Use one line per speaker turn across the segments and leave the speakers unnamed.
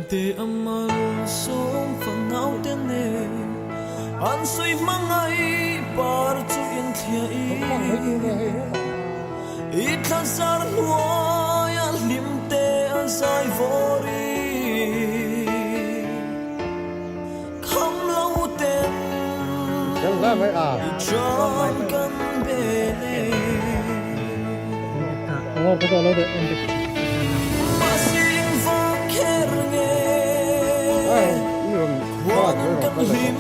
Limte a malsawm fanaute nen an sawi hmangaih par chu inthliah i i thla zar hnuaia hlimte a zai vawr i kham lo ten i tan kan bel e. Mahse engvang kher nge khuanin kan hlim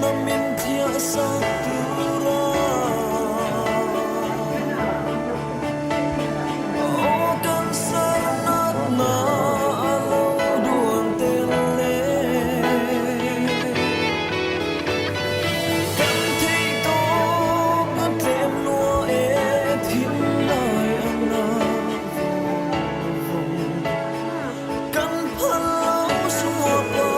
na min thliah sak tur a aw kan sar natna a lo duan tel e. Kan theih tawk a tlem lua e thinlai a na vawng vawng. Kan phal lo suap a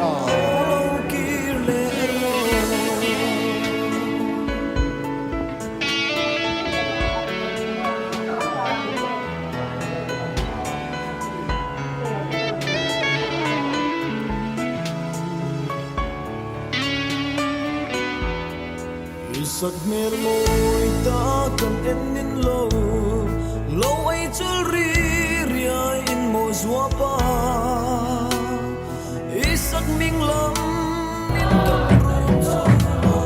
aw lo kir leh rawh. I sak hmel mawi ta kan en nin lo, lo ei chul ri riai in maw zuap a. I sak ming lam in kan rum chu maw.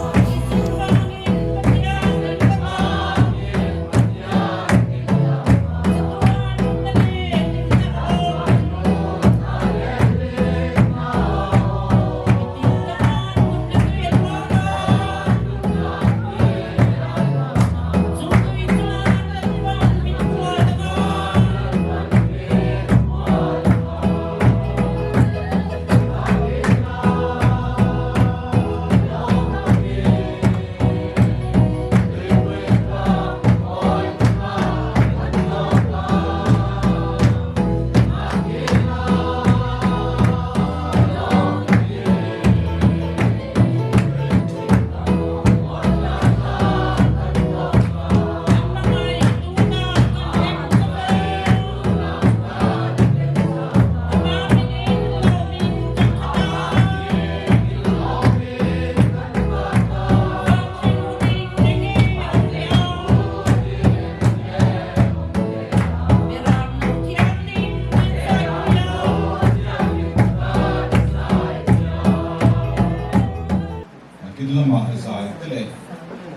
Nakin lamah zai te leh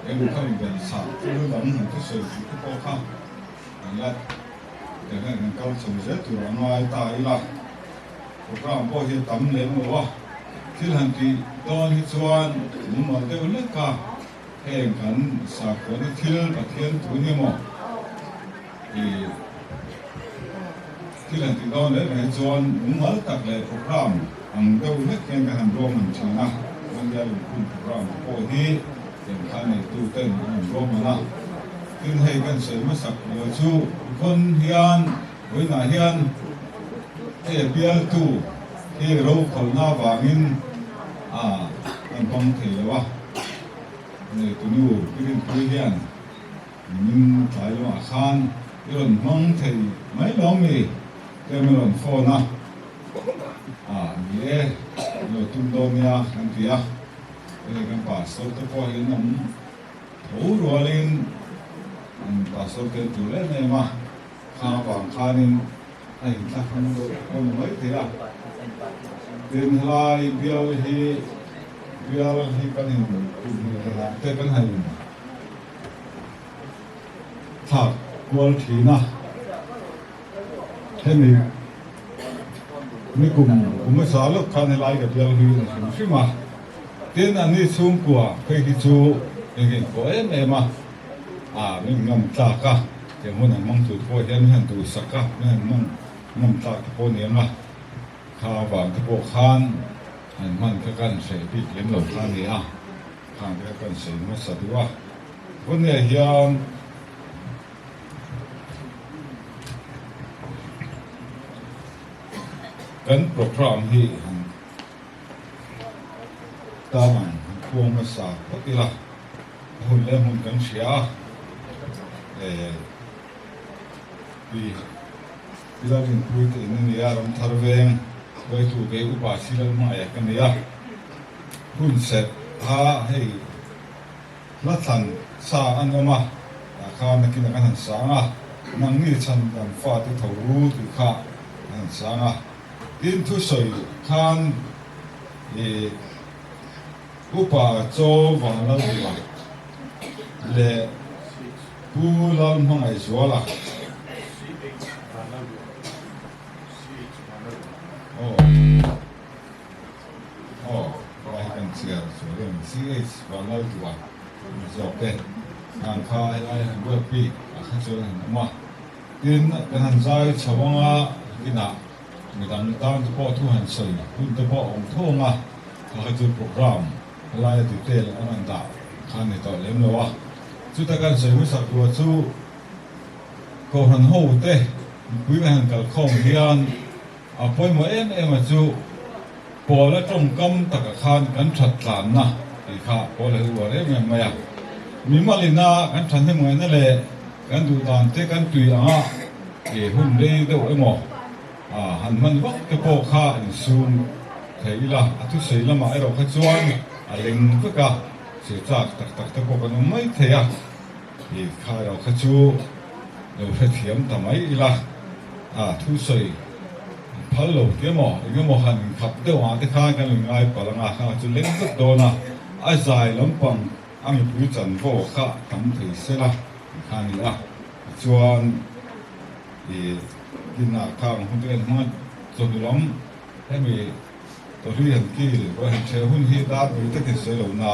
eng kha inbel chah thil dang han thusawi tih te pawh kha kan la kan la kan kal chho zel tur a ngai ta ila. Program pawh hi a tam lem lo a, thil han tih dawn hi chuan mumal deuh lek a, heng kan sakhuana thil Pathian thu ni maw tih thil han tih dawn leh mai hi chuan mumal tak leh program ang deuh hlek hian kan han ruahman thin a, Ramria Lungphun program te pawh hi lehkha neitu ten an han ruahman a, tin hei kan sawi hmasak lo chu vawn hian Vawiinah hian hei a bialtu hi rokhawlna avangin a kan hmang thei lo a, neitunu i rinpui hian nimin tlai lamah khan i rawn hmang thei mai lo mi te mi rawn phone a, a ni e i lo tum dawn nia kan ti a, hei kan pastor te pawh hi an awm tho rualin an pastor te an tul em em a. Kha vang khanin a inthlahrung deuh pawh ni mai thei a. Tin, helai bial hi bial hi kan in te kan han thlak kual thin a. Hemi nikum kum hmasa lawk khan helai ka bial hi a hrim hrim a. Tin, anni chhungkua phei hi chu engin pawh em em a, a min ngam tlak a. Tiang hun an hmang tur te pawh hian min han duhsak a, min han hmang ngam tlak te pawh ni ang a, kha avang te pawh khan an hman kha kan hreh bik lem lo kha a ni a, khang te kha kan sawi hmasa duh a. Vawnia hian kan programme hi han tan ang han khuang hmasa phawt ila. A hun leh hmun kan hria a, eh pi Pi Lalrinpuii te in a ni a, Ramthar veng hruaitu kei Upa Silalhmaia ka ni a. Hun serh kha hei hla thlan sa an awm a, tah khan nakinah kan han sang a, nangni chhan kan fate tho ru tih kha kan han sang a. Tin thusawi khan ih Upa Chaw Vanlalhuma leh Pu Lalhmangaihzuala Aw aw helai hi kan chhiar sual em CH Vanlalduha ni zawk te ang kha helai han ruat bik ah kha chuan a han awm a. Tin kan han zai chho anga kinah Midang tan te pawh thu han sawi hun te pawh a awm tho ang a, kha kha chu program helaia detail an rawn dah kha a ni tawh lem lo a. Chuta kan sawi hmasak ruah chu Kohhran ho te mipui kan han kal khawm hian a pawimawh em em a chu Pawla tawngkam takah khan kan that tlanna tih kha Pawla hi uar em em mai a. Mimalina kan thahnem ngaihna leh Kan duh dan te kan tui anga i hun rei deuh emaw han hman vak te pawh kha insum thei ila, a thusawi lamah erawh kha chuan a leng vek a, sir chak tak tak te pawh kan awm mai thei a, i kha erawh kha chu lo hrethiam ta mai ila, a thusawi phal lo ti emaw eng emaw han inkhap deuh ang te khan kan inngai palh anga kha chu leng vek dawn a, a zai lampang A mipui chanvo kha tam thei sela tih kha a ni a, tichuan ih dinah khang hun te kan hmang a, chawhnu lam hemi tawhlui han kil ruai han ṭheh hun hi dar pui takin sawi lo na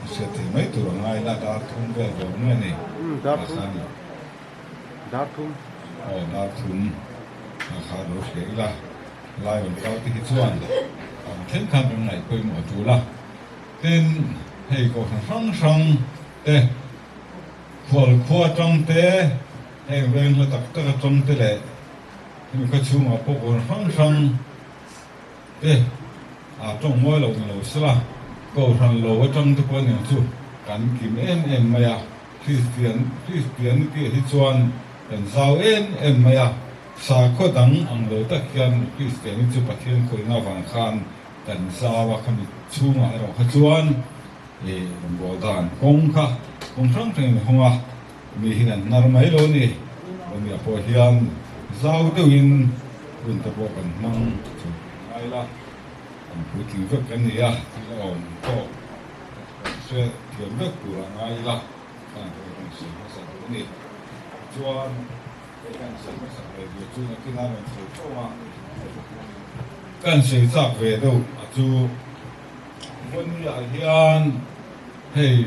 a hriat thei mai tur a ngai la, dar thum vel vawr mai a ni
Dar thum dar thum
aw dar thum a kha lo hria ila lai rawn kal te hi chuan ang thleng khan kan ngaih pawimawh a ṭul a. Tin, hei kohhran hrang hrang te, khual khua atang te, heng veng hla tak tak atang te leh hemi khaw chhungah pawh kohhran hrang hrang te a tawng mawi lo ni lo sela, kohhran lo atang te pawh aniang chu kan kim em em mai a, Kristian Kristian tih hi chuan kan zau em em mai a, sakhaw dang ang lo tak hian Kristian hi chu Pathian khawihna avang khan Kan zau a, khami chhungah erawh kha chuan ih rawngbâwl dan kawng kha kawng hrang hrangin a hawng a, mi hian an hnar mai lo a ni. Rawmia pawh hian zau deuhin hun te pawh kan hmang chu ngai la, kan puitling vek kan ni a, thil a awm tawk kan hre thiam vek turah ngai ila, khan pawh kan sawi hmasa duh a ni. Tichuan. Kan sawi chak ve deuh a chu Vawnia hian hei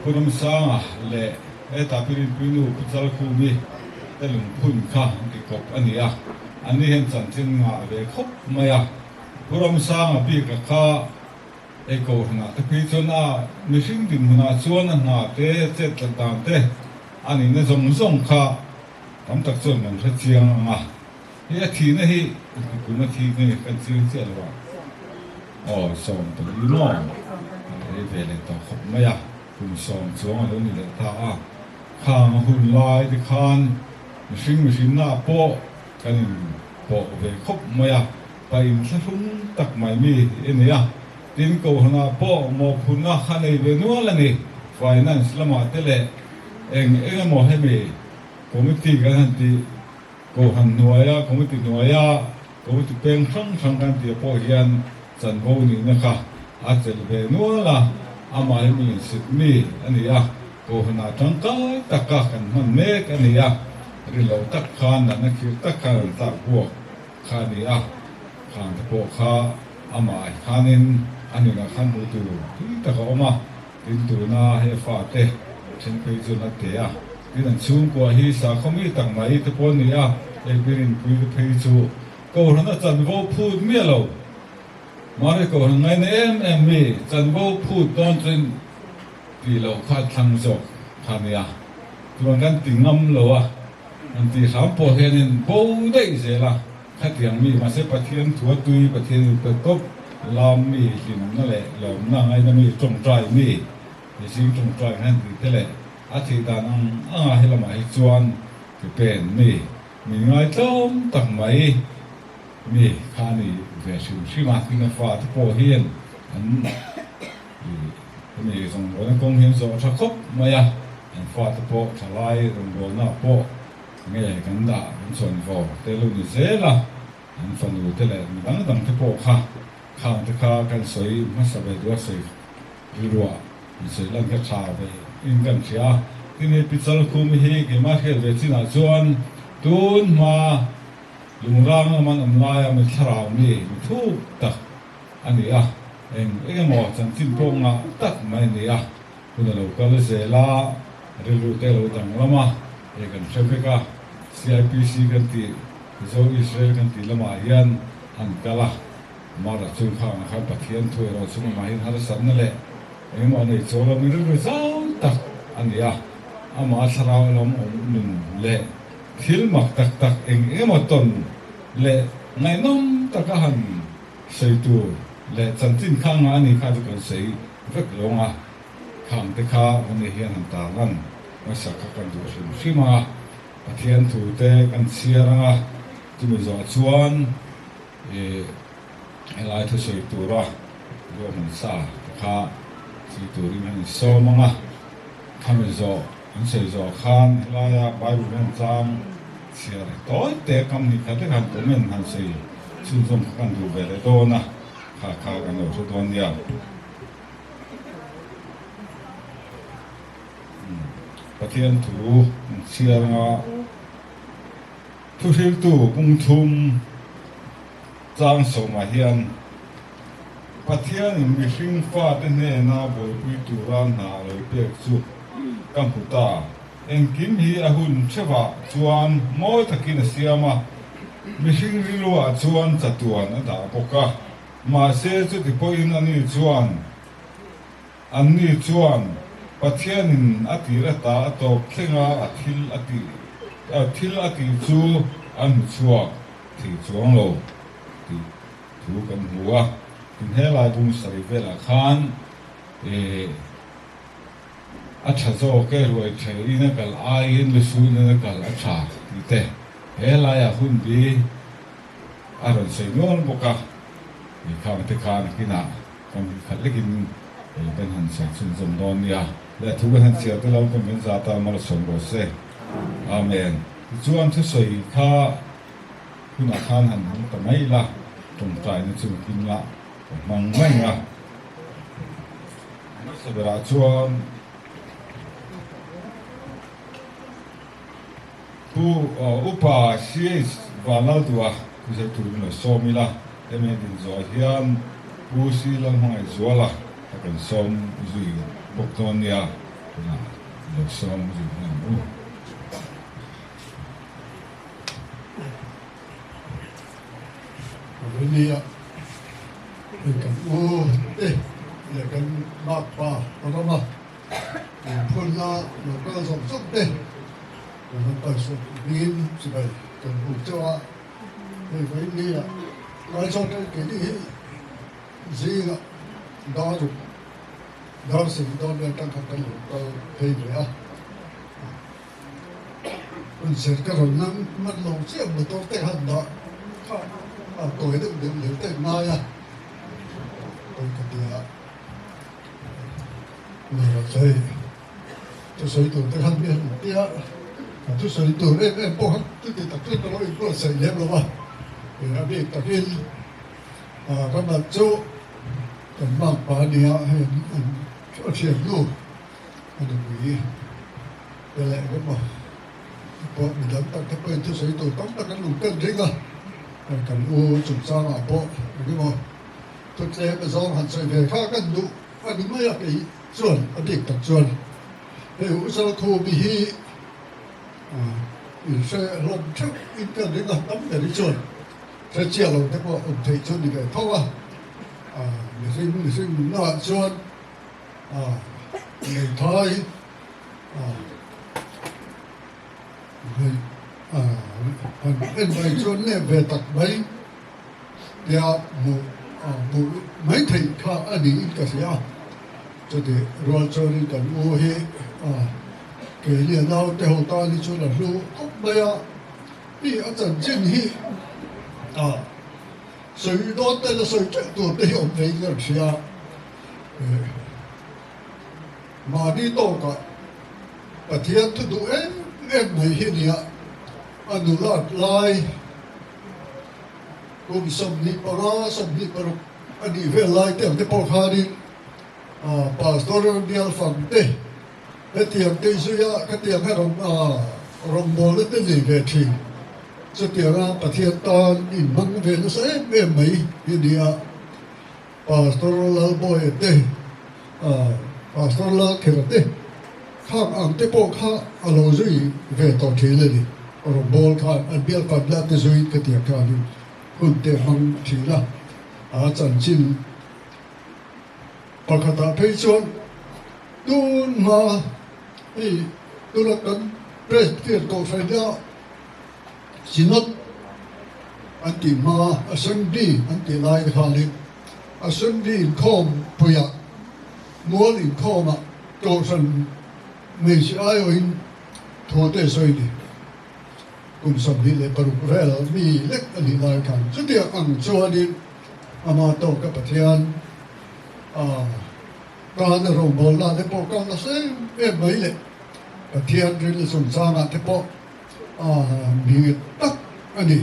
Pu Ramsanga leh heta Pi Rinpuinu Pu Chalkhumi te lungphun kha an ti kawp a ni a, anni hian chanchin ngah ve khawp mai a. Pu Ramsanga bika kha Hei kohhranah te phei chuan a mihring dinhmunah chuan a hna te, chet tlat dan te, a nihna zawng zawng kha tam tak chuan kan hre chiang ang a. Hei a thihna hi kum a thi nge kan chiang chiah lo a, aw 14 maw a rei ve leh tawh khawp mai a, kum sawm chuang a lo ni leh ta a. Khang a hun lai te khan mihring mihrinna pawh kan inpawh ve khawp mai a. Pa inthlahrung tak mai mi i ni a, tin Kohhranah pawh mawhphurhna kha nei ve nual a ni. Finance lamah te leh eng eng emaw hemi committee kan han tih, Kohhran hnuaia committee hnuaia committee peng hrang hrang kan tih pawh hian chanvo nihna kha a chelh ve nual a, amah hi mi insit mi a ni a, Kohhranah tangkai taka kan hman mek a ni a, ri lo tak khan natna khirh tak khan rawn tlak buak. Kha a ni a, khang te pawh kha amah khanin a nunah khan hmuh tur tui tak a awm a, tin tuna he fate then phei chuan a te a, tin an chhungkua hi sakhaw mi tak mai te pawh a ni a, hei Pirinpui te phei chu Kohhran a chanvo phut miah lo, mahni Kohhran ngaina em em mi chanvo phut dawn chuan tih loh kha a thlang zawk kha a ni a, chuan kan ti ngam lo a. An tih hram pawh hianin bo daih zel a, khatiang mi mahse Pathian thua tui, Pathian inpe tawp lam mi, hlimna leh lawmna ngaina mi, tawngtai mi, mihring tawngtai han tih te leh a thih dan ang anga he lamah hi chuan. Ke pen mi, min ngaitlawm tak mai mi kha a ni ve hrim hrim a, tin a fate pawh hian an hemi rawngbawlna kawng hi an zawh tha khawp mai a, an fate pawh thalai rawngbawlnaah pawh nge kan dah kan chhawn vawr te lo ni zel a, an fanu te leh mi dang dang te pawh kha khang te kha kan sawi hmasa ve duh a sawi Rilruah in sawi lan ka tha ve in kan hria a, tin hei Pi Chalkhumi hi keimah hriat ve chinah chuan tun hma lungrang lama an awm laia mi thlarau mi mi thuk tak a ni a, eng eng emaw chanchin pawh ngah tak mai a ni a, hun a lo kal zel a, rilru te a lo danglam a, hei kan hre vek a, CIPC kan tih Mizo Israel kan tih lamah hian an kal a. Mara chu khangah khan Pathian thu erawh chu amahin harsatna leh engemaw a nei chawl a, mi rilru zau tak a ni a. Amah thlarau lam awm nun leh thil mak tak tak eng engemaw tawn leh ngaihnawm taka han sawi tur leh chanchin kha anga a ni kha chu kan sawi vek lo ang a. Khang te kha awmne hian han tarlan hmasa kha kan duh hrim hrim a, Pathian thu te kan chhiar ang a, chumi zawh chuan I helai thusawi tura ruahman sa te kha sawi turin an insawm ang a, khami zawh an sawi zawh khan helaia Bible ram tlang chhiar tawi te kam hnih khat lek han comment han sawi chhunzawm kha kan duh ve leh dawn a, kha kha kan lo hre dawn nia. Pathian thu an chhiar ang a. Thuhriltu bungthum chang sawmah hian Pathianin mihring fate hnena buaipui tura hna a lo pek chu ka hmu ta. Engkim hi a hun theuhah chuan mawi takin a siam a, mihring rilruah chuan chatuan a dah bawk a. Mahse chuti pawhin ani chuan Anni chuan Pathianin a tir ata a tawp thlenga a thil a tih thil a tih chu an hmu chhuak thei chuang lo tih thu kan hmu a. Tin helai bung sarih velah khan eh a tha zawk e, ruai theihin a kal aiin lusunin a kal a tha tih te helaiah hun bi a rawn sawi nual bawk a, khangte khan kinah Kan khat lekin kan han sawi chhunzawm dawn nia. Leh thu kan han chhiar te lo kan kan zat a, malsawm rawh se. Amen. Tichuan thusawi kha hunah khan han hmang ta mai ila, tawngtaina chu nakin lah ka hmang mai a. Hmasa berah chuan Pu Upa CH Vanlalduha thusawi turin lo sawm ila, hemi a din zawh hian Pu Si Lalhmangaihzuala kha kan sawm zui bawk dawn nia, tunah lo sawm zui nghal ang u.
Nia, hei kan u te leh kan makpa rama Inphunna lo kal zawk zawk te kan han kalsuak hmingin chibai kan buk teuh a, hei vawiin ni ah Laizawn te keini hi zingah dar ruk dar sarih dawn vel tang khan kan lo kal phei ve a, hun ser ka rawn nang mat lo chiah motor te han dah kha a tawi deuh deuh leh te ngai a, pawi ka ti a. Hei thusawi tur te khan mi han ti a, a thusawi tur em em pawh kha chuti tak chuan ka lo inbuatsaih lem lo va, a bik takin ramah chu kan makpa a nia hei an a thiannu a nupui te leh emaw pawh midang tak te pawhin thusawi tur tam tak an lo ken ring a, kan u chungchangah pawh engemaw. Thutlem a zawng han sawi ve kha kan duh a ni mai a, kei chuan a bik tak chuan hei Usalkhumi hi in hre hlawm theuh in kan ring a, tam ber hi chuan hre chiah lo te pawh awm theih chu ni ve tho a, mihring mihring nunna ah chuan neithai han en mai chuan leh ve tak mai. Tia hmuh hmuh mai theih kha a niin ka hria. Chuti rual chuanin kan u hi. Keini a naute ho tan hi chuan a hlu khawp mai a, hei a chanchin hi a sawi dawn te la sawi teuh tur te hi awm theiin ka hria. Mahni tawkah Pathian thu duh em em mai hi nia a nulat lai kum 25, 26 a nih vel lai te ang te pawh khanin Pastor bial fang te hetiang te zuia khatiang kha rawn rawngbawlna te nei ve thin. Chutianga Pathian tan inhmang ve nasa em em mai hi nia. Pastor Lalbawia te, Pastor Lalkhera te khang ang te pawh kha a lo zui ve tawh thin a ni. Rawngbâwl khan an bialpan la te zuiin ka tiang khanin hun te hmang thin a, a chanchin pakhatah phei chuan tun hma hei tuna kan Presbyterian Kohhran nia Synod an tih hma Assembly an tih lai te khanin Assembly inkhawm puiah mual inkhawmah Kohhran hmeichhe aiawhin thu te sawi ni. Kum 26 vel mi lek a nih lai khan chutiang ang chuanin ama tawka Pathian a tana rawngbawlna te pawh kal nasa em em mai leh Pathian rinna chungchangah te pawh A mi tak a ni.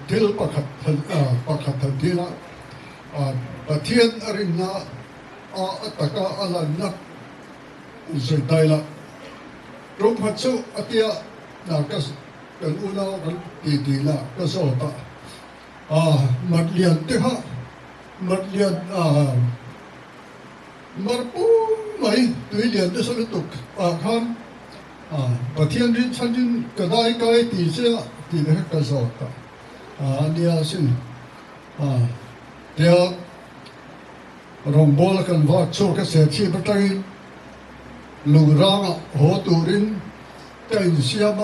Thil pakhat pakhat han thil a, Pathian a rinna a a taka a lanna an sawi ta ila. Tum khat chu a tia ka kan unau kan ti ti la ka zawt a, a Matlian te kha Matlian a Mar pum mai tui lian nasa lutuk ah khan Pathian rin chhanin ka dai kai ti che a tih te kha ka zawt a a nia sin tia rawngbawla kan vak chhuak a serchhip atangin lungrangah haw turin ka insiam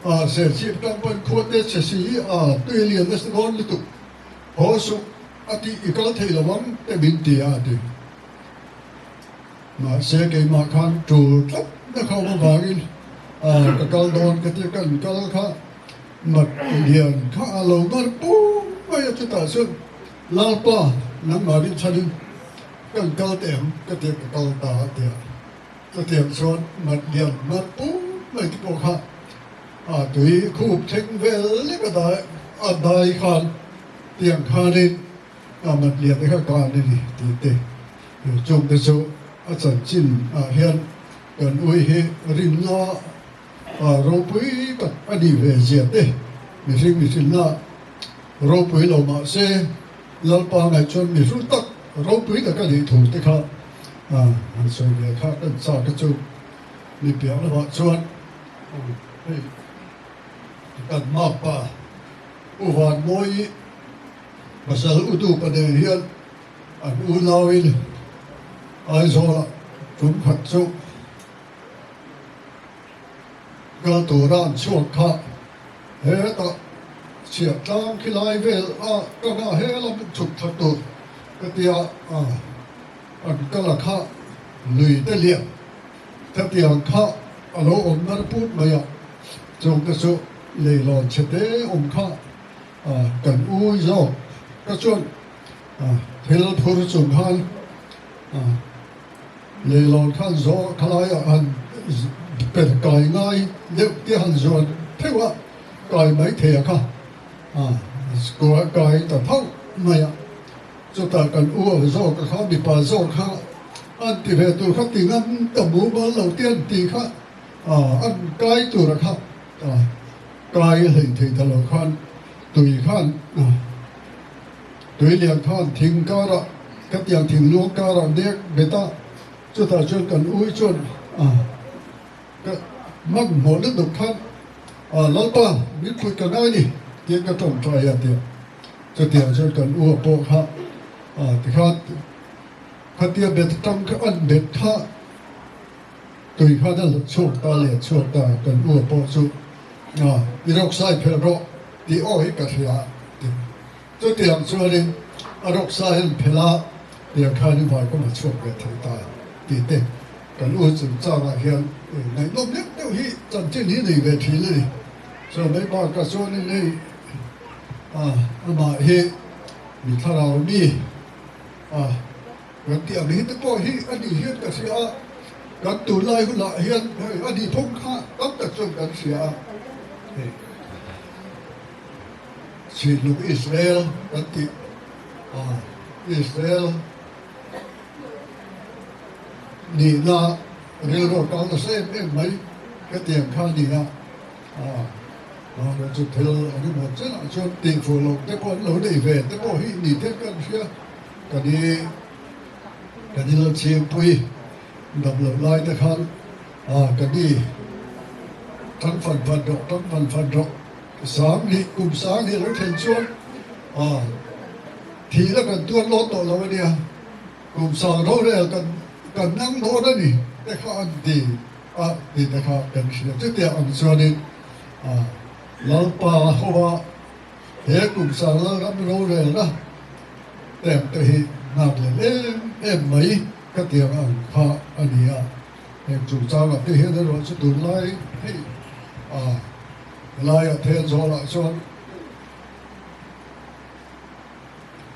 a serchhip atang pawhin khua te chhe si a tui lian nasa dawn lutuk Haw suh a tih i kal thei lo ang te min ti a ti. Mahse keimah khan tul tlat na kha awm avangin ka kal dawn ka tia kan kal kha mat lian kha a lo mar pum mai a chutah chuan Lalpa nangmah rin chhanin kan kal teh ang ka tia ka kal ta a tia. Chutiang chuan mat lian mar pum mai te pawh kha A tui khup thleng vel lek a dai a dai khan tiang khanin a mat lian te kha kan a ni tih te chung te chu a chanchin ah hian kan ui hi rinna a ropui tak a nih ve zia te mihring mihrinna ropui lo mah se Lalpa ngaih chuan mi hlu tak ropui tak a nih thu te kha han sawi ve kha kan chak a chu mi piah lamah chuan Hei kan makpa U Vanmawi pasal U Dupa nen hian an unauin Aizawlah tum khat chu kal tura an chhuak kha hetah chhiah tlang khi lai vel a ka nghah he lam chhuk thla tur ka tia an kal a kha lui te lian Khatiang kha a lo awm nar put mai a, chungte chu leilawn chhe te awm kha kan ui zawk ka chuan thil phur chung khan leilawn khan zawh khalaiah han per kai ngai deuh te han zuan theuh a, kai mai thei a kha kai ta thauh mai a. Chutah kan u ang zawk a kha mipa zawk kha an ti ve tur kha ti ngam ta mumal lo te an ti kha an kai tur a kha kai hlei thei ta lo khan tui khan tui lian khan thing karah khatiang thing luang karah nek bet a chutah chuan kan ui chuan ka hmanhmawh lutuk khan Lalpa min pui ka ngai ni tiin ka tawngtai a tia. Chutiang chuan kan u a pawh kha tikhan khatia bet tang kha an bet kha tui khan a chhuak ta leh chhuak ta kan u a pawh chu i rawksai phelh rawh tih aw hi ka hria ti. Chutiang chuanin a rawksai an phelh a tiang khan i vai kawng a chhuak ve thei ta tih te. Kan u chungchangah hian ngaihnawm deuh deuh hi chanchin hi nei ve thin a ni. Chu mai bakah chuanin hei amah hi mi thlarau mi a kan tih ang hi te pawh hi a nih hian ka hria a, kan tunlai hunah hian hei a nih phawng kha tam tak chuan kan hria a. Hei Chhinlung Israel kan tih Israel Nihna rilru a kal nasa em em mai ka tiang kha a ni a, chu thil eng emaw chenah chuan tihfuh loh te pawh an lo nei ve te pawh hi ni thei ka hria. Ka ni ka ni Lalchhingpui dam loh lai te khan ka ni tang fan fan rawh tang fan fan rawh sang hnih kum sang hnih a lo thlen chuan thihna kan tuar lawt tawh lo a nia. Kum sang rorel kan kan nang dawn a ni te kha an ti a tih te kha kan hria. Chutiang ang chuanin Lalpa hova he kum sang Lalram rorelna tem te hi nghak leh em em mai ka tiang ang kha a ni a. Heng chungchangah te hian erawh chu tunlai hei helaiah Thenzawl-ah chuan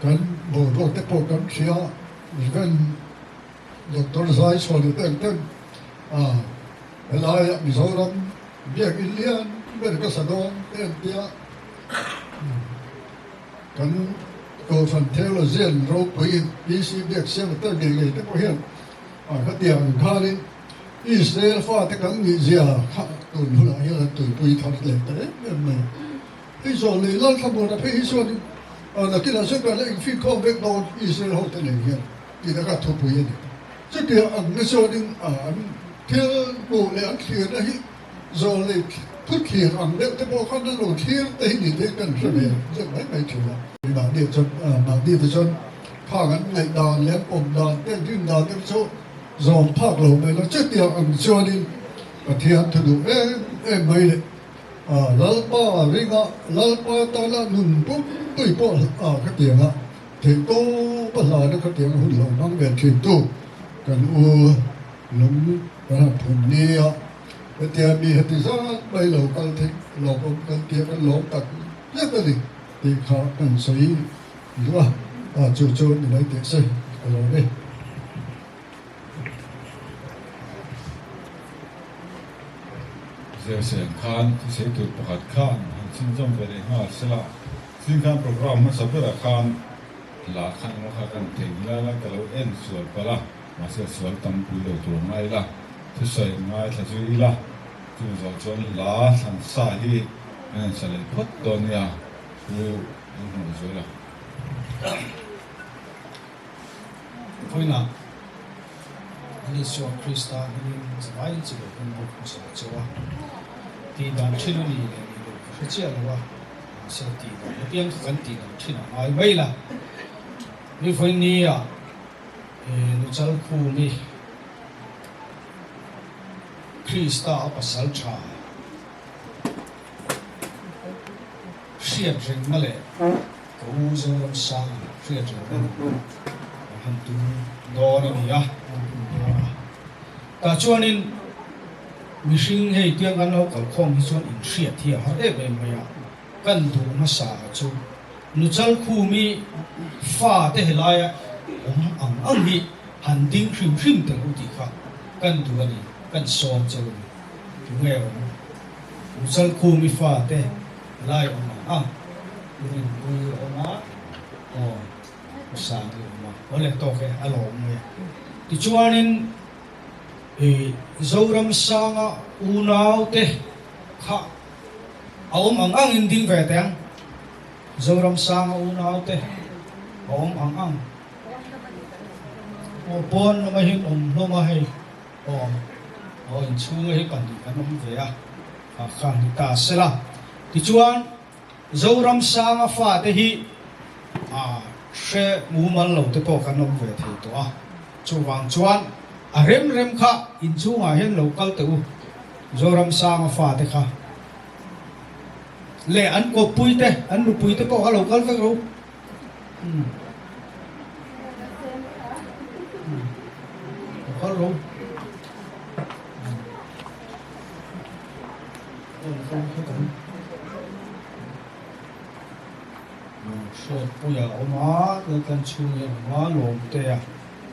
Kan boruak te pawh kan hria, Rev. Doctor Zai Chhuani te ang ten helaiah Mizoram biakin lian ber ka sa dawn te an tia. Kan Kohhran Theologian ropui PC Biaksiama te ngei ngei te pawh hian khatiang ang khanin Israel fate kan nihzia kha tun hunah hian an tuipui thar leh ta em em mai. Hei zawh leh Lalthlamuana phei hi chuan nakinah chuan kan la infinkhawm vek dawn Israel ho te nen hian tih taka thupui a ni. Chutiang ang na chuanin an thil hmuh leh an thlirna hi zawh leh thu thlir ang deuh te pawh khan an lo thlir te hi ni te kan hre ve zeuh mai mai thin a. Mahni chuan mahni te chuan khang an ngaih dan leh an awm dan te an rin dan te chu zawm phak lo mai lo. Chutiang ang chuanin Pathian thu duh em em mai leh Lalpa ringa Lalpa tana nun pumpui pawh ka tiang a, theih tawp a hlana ka tiang hun lo hmang ve thin tu kan u lung kan han phun nia, hetia mi heti zat mai lo kal theih lawm awm kan tia kan lawm tak zet a ni tih kha kan sawi duh a, chu chu ni mai teh se ka lawm e.
Zirsen khan thusei tur pakhat khan han chhunzawm ve leh nghal se la, zing khan programme hmasa berah khan la khan emaw kha kan thei nilai lai ka lo en sual palh a, mahse sual tam pui lo tur ngai ila, thusawi ngaithla zui ila, chung zawh chuan la thlan sa hi kan han sa leh phawt dawn nia, chu an hmuh zual a.
Vawiinah Isua Krista hmingin zavai chi lo kan bawk hmasa cheu a, tih dan thin a ni leh nih loh ka hre chiah lo a, mahse tih dan apiang kha kan tih dan thin a ngai mai la. Ni vawiinnia Nuchal Khumi Krista a pasal tha hriat rengna leh Ka u Zoramsanga hriat reng a ni. Ka han tum dawn a ni a, an tum dawn a. Tah chuanin mihring hei tiang kan lo kalkhawm hi chuan inhriat hi a har em em mai a. Kan duh hmasa chu Nuchal Khumi fa te helaia awm ang ang hi han ding hrim hrim tel u tih kha kan duh a ni, kan sawm cheu a ni. Tunge awm Nuchal Khumi fa te helai awm ang ang? I rinpui a awm a, aw u sang i awm a, aw le tawk e, a lawm mai a. Tichuanin i Zoram sanga unaute kha a awm ang ang in ding ve teh ang. Zoram sanga unaute a awm ang ang. Aw pawn lama hi awm hlawm a hei, aw aw inchhunga hi pahnih kan awm ve a, kha kha ni ta sela. Tichuan. Zoram sanga fate hi a hre mumal lo te pawh kan awm ve thei tawh a, chuvang chuan a rem rem kha inchhungah hian lo kal teh u, Zoram sanga fate kha leh an kawppui te, an nupui te pawh kha lo kal vek ro. Lo kal ro. rawn kal hlek ang. Hriatpuia a awm a, Laltlanchhungi a awm a, Lawmtea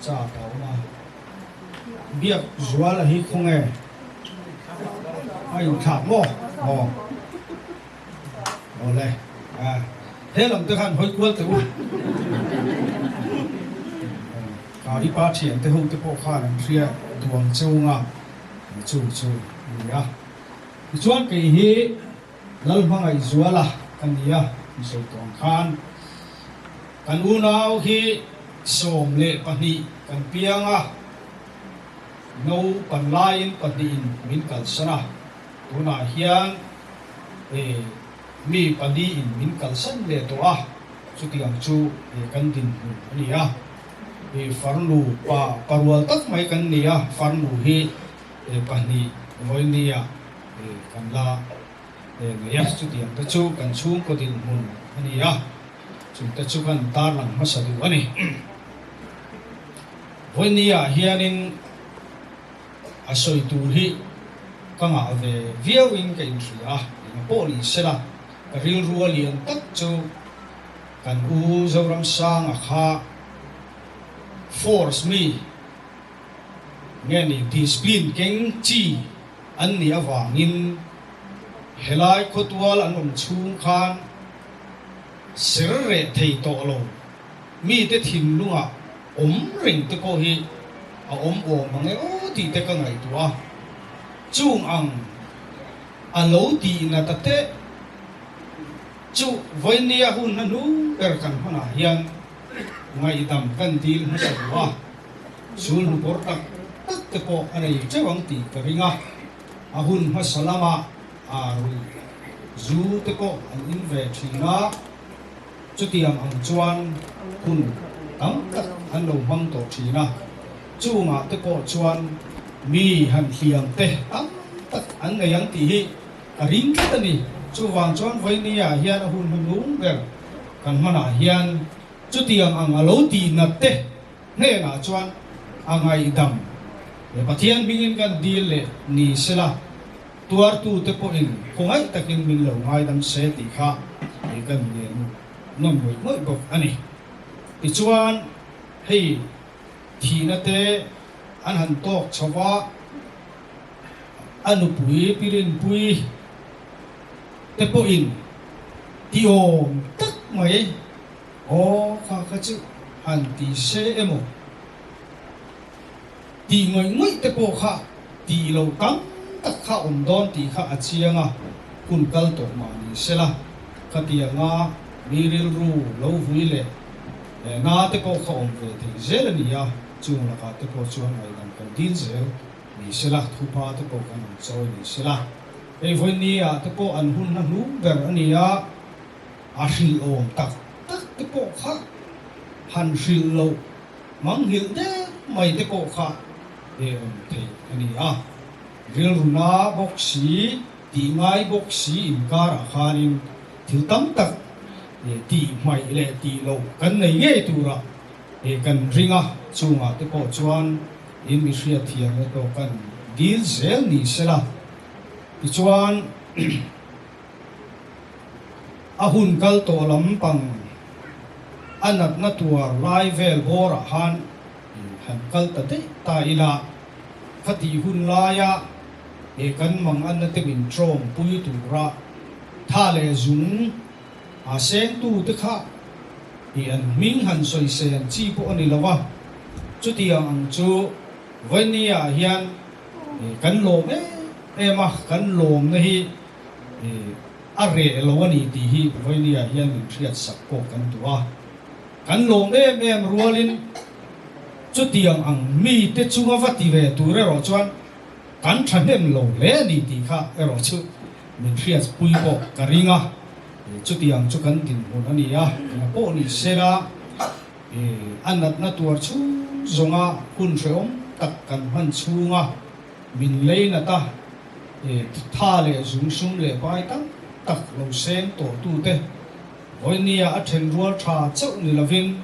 chak a awm a. Biak Zuala hi khawnge a inthlak maw? Aw. Awle. He lam te khan hawi kual teh u. Kari pa thian te ho te pawh khan an hria duang cheu nga chu chu a ni a. Tichuan kei hi Lalhmangaihzuala ka ni a, sawi tawh ang khan kan unau hi 12 kan piang a, naupan laiin pahnihin min kalsan a, tunah hian mi paliin min kalsan leh tawh a, chutiang chu kan dinhmun a ni a. Farnu pa parual tak mai kan ni a, farnu hi pahnih vawinia kan la nei a, chutiang te chu kan chhungkaw dinhmun a ni a, chungte chu kan tarlang hmasa duh a ni. Vawinia hianin a sawi tur hi ka ngah ve viauin ka inhria a, eng pawh ni sela ka rilru a lian tak chu kan u Zoramsanga kha force mi nge ni discipline keng chi an nih avangin helai khawtual an awm chhung khan ser reh thei tawh lo mite thinlungah awm reng te pawh hi a awm awm ang e aw tih te ka ngaihtuah a, chung ang a lo tih na ta teh chu vawinia hun hla hnung ber kan hmanah hian ngaihdam kan dil hmasa duh a. Sul hnupawr tak tak te pawh a nei teuh ang tih ka ring a, a hun hmasa lamah aa ruih zu te pawh an in ve thin a, chutiang ang chuan hun tam tak an lo hmang tawh thin a, chungah te pawh chuan mi han hliam te tam tak an nei ang tih hi ka ring tlat a ni. Chuvang chuan Vawinia hian a hun hmanung ber kan hmanah hian chutiang ang a lo tih nat te hnenah chuan a ngaihdam he Pathian hmingin kan dil leh ni sela, tuartute pawhin khawngaih takin min lo ngaidam se tih kha hei kan ngen nawn ngawih ngawih bawk a ni. Tichuan, hei thihna te an han tawk chho va, a nupui Pirinpui te pawhin tiawm tak mai, Aw, kha kha chu han ti se emaw? Tih ngawih ngawih te pawh kha tih loh tam tak kha awm dawn tih kha a chiang a, hun kal tawh mah ni sela, khatianga mi rilru lo vui leh na te pawh kha awm ve thei zel a ni a, chung lakah te pawh chuan ngaihdam kan dil zel ni sela, thupa te pawh kan rawn chawi ni sela. Hei vawiin ah te pawh an hun hla hnung ber a ni a. A hrilh awm tak tak te pawh kha han hrilh loh manghilh deuh mai te pawh kha e awm theih a ni a. Rilruna bawk si, tih ngai bawk si inkarah khanin thil tam tak tih hmaih leh tih loh kan nei ngei turah kan ring a, chungah te pawh chuan in mi hriatthiamna tawh kan dil zel ni sela. Tichuan. A hun kal tawh lam pang a natna tuar lai vel bawrah khan han kal ta daih ta ila, khatih hun laia he kan mang anna te min tawng pui tura tha leh zung a sengtu te kha i an hming han sawi sen chi pawh a ni lo a, chutiang ang chu Vawinia hian kan lawm em em a, kan lawmna hi a reh lo a ni tih hi Vawinia hian min hriatsak pawh kan duh a. Kan lawm em em rualin chutiang ang mite chunga va ti ve tur erawh chuan kan thahnem lo hle a ni tih kha erawh chu min hriatpui pawh ka ring a. Chutiang chu kan dinhmun a ni a, engah pawh ni sela a natna tuar chhung zawnga hun hrehawm tak kan hman chhunga min leinat a, Tha leh zung sum leh pai tam tak lo seng tawh tute vawinia a then rual tha chauh ni lovin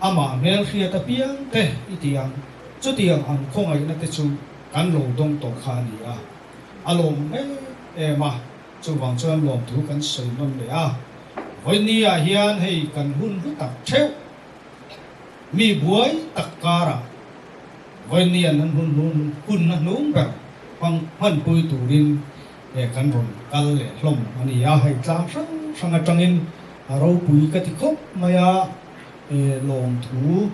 amah hmel hriat apiang te i ti ang. Chutiang ang khawngaihna te chu kan lo dawng tawh kha a ni a, a lawm em em a. Chuvang chuan lawmthu kan sawi nawn leh a, vawiini ah hian hei kan hun hlu tak theuh mi buai tak karah vawiini an han hun hun hunna hnung ber hmang hmanpui turin he kan rawn kal leh hlawm a ni a, hei tlang hrang hrang atangin a ropui ka ti khawp mai a, lawmthu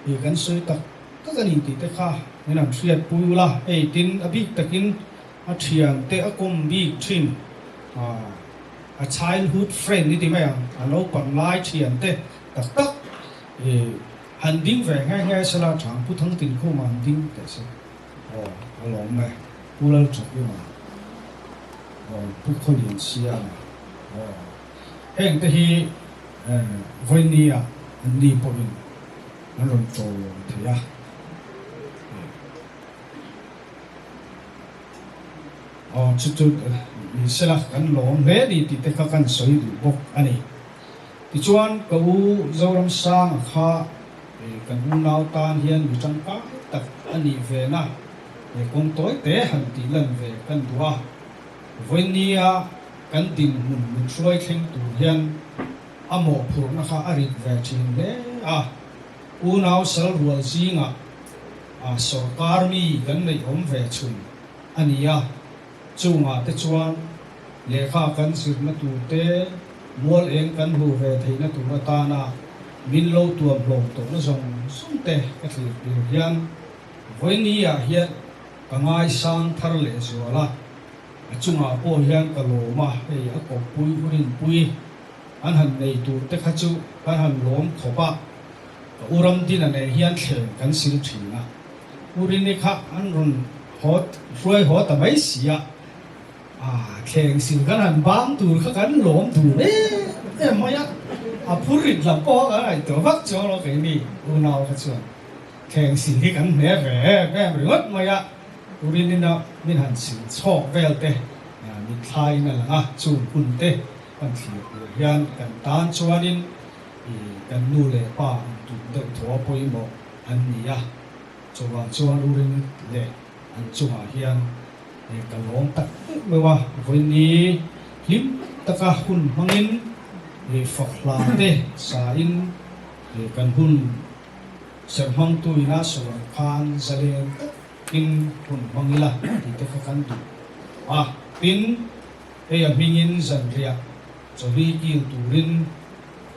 hi kan sawi tak tak a ni tih te kha min han hriatpui ula, hei tin a bik takin A thiante a kawm bik thin a childhood friend i ti mai ang, a naupang lai thiante tak tak i han ding ve nghe nghe sela chang Pu Thangtinkhuma han ding teh se aw a lawm e, Pu Lalchakima aw Pu Khawliansiama aw heng te hi vawinia an ni pawhin an rawn tawm thei a. Aw chu chu ni sela kan lawm hle ni tih te kha kan sawi duh bawk a ni. Tichuan ka u Zoramsanga kha kan unau tan hian mi tangkai tak a nih ve na he kawng tawi te han tih lan ve kan duh a. Vawinia kan dinhmun min hruai thleng tur hian a mawhphurhna kha a rit ve thin hle a. Unau sal rual zingah a sorkar mi kan neih awm ve chhun a ni a, chungah te chuan lehkha kan zirna tur te, mual eng kan hmuh ve theihna tur atana min lo tuam hlawm tawhna zawng zawng te ka thlir tur hian vawiini ah hian ka ngaisang thar leh zual a, a chungah pawh hian ka lawm a, hei a kawppui u rinpui an han nei tur te kha chu kan han lawm khawp a. Ka u Ramdina nen hian thleng kan sil thin a, U Rini kha an rawn haw hruai haw ta mai si a, ah thleng sil kan han bang tur kha kan lawm dun em em mai a, a phur rit lam pawh kan ngaihtuah vak chuang lo keini unau kha chuan thleng sil hi kan hne ve em em ringawt mai a, U Rinina min han sil chhawk vel te mitthlaiin a lang a, chung hun te kan thlir tur hian kan tan chuanin I kan nu leh pa an tum deuh thaw a pawimawh an ni a, chuvang chuan u ring leh an chungah hian ka lawm tak meuh meuh a, vawiini hlim taka hun hmangin fak hla te sain kan hun serh hmangtu ina sawi khan zalen takin hun hmang ila tih te kha kan duh a, tin hei a hmingin zanriah Chawlhi kil turin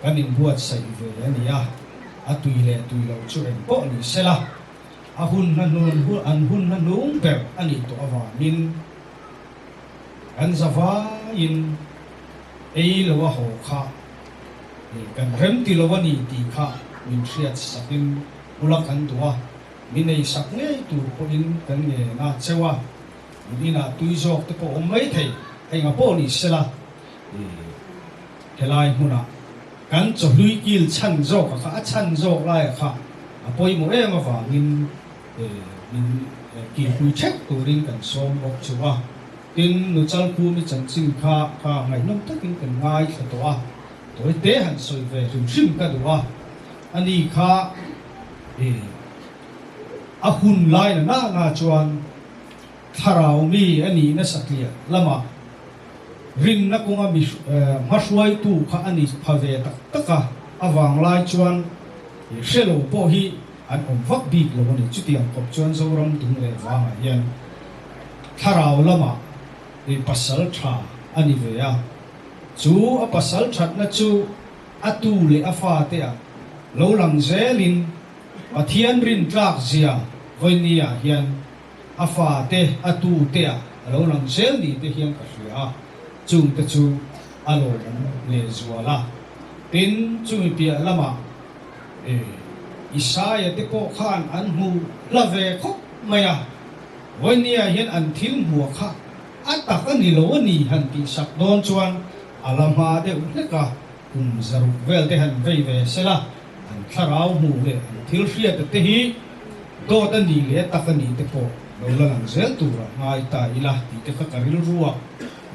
kan inbuatsaih ve a ni a, a tui leh tui lo chu eng pawh ni sela, a hun hna hnun an hun hna hnung ber a nih tawh avangin kan zavaiin ei lo a haw kha kan rem ti lo a ni tih kha min hriat sakin bula kan duh a, min ei sak ngei tur pawhin kan ngen a cheu a. Min inah tui zawk te pawh awm mai thei, enga pawh ni sela helai hmunah kan chawhlui kil chhan zawk a kha, a chhan zawk lai a kha a pawimawh em avangin min kilpui theuh turin kan sawm bawk chu a. Tin, Nuchalkhumi chanchin kha kha ngaihnawm takin kan ngaithla tawh a, tawi te han sawi ve hrim hrim ka duh a, ani kha a hun lai na na na chuan Thlarau mi a nih nasatliah lamah rinna kawnga mi hmahruaitu kha a ni pha ve tak tak a, a vanglai chuan hre lo pawh hi an awm vak bik lo a ni. Chutiang kawp chuan Zoram dung leh vangah hian thlarau lamah pasal tha a ni ve a, chu a pasal thatna chu a tu leh a fate ah lo lang zelin Pathian rintlak zia vawinia hian a fa te, a tu te ah a lo lang zel ni te hian ka hria a, chung te chu a lawmawm leh zual a. Tin, chumi piah lamah e Isaia te pawh khan an hmu hla ve khawp mai a, vawinia hian an thil hmuah kha a tak a ni lo a ni han tih sak dawn chuan a la hma deuh hlek a, kum zaruk vel te han vei ve sela, An thlarau hmuh leh an thil hriata te hi dawt a nih leh tak a nih te pawh lo la lang zel turah ngai ta ila tih te kha ka rilru a,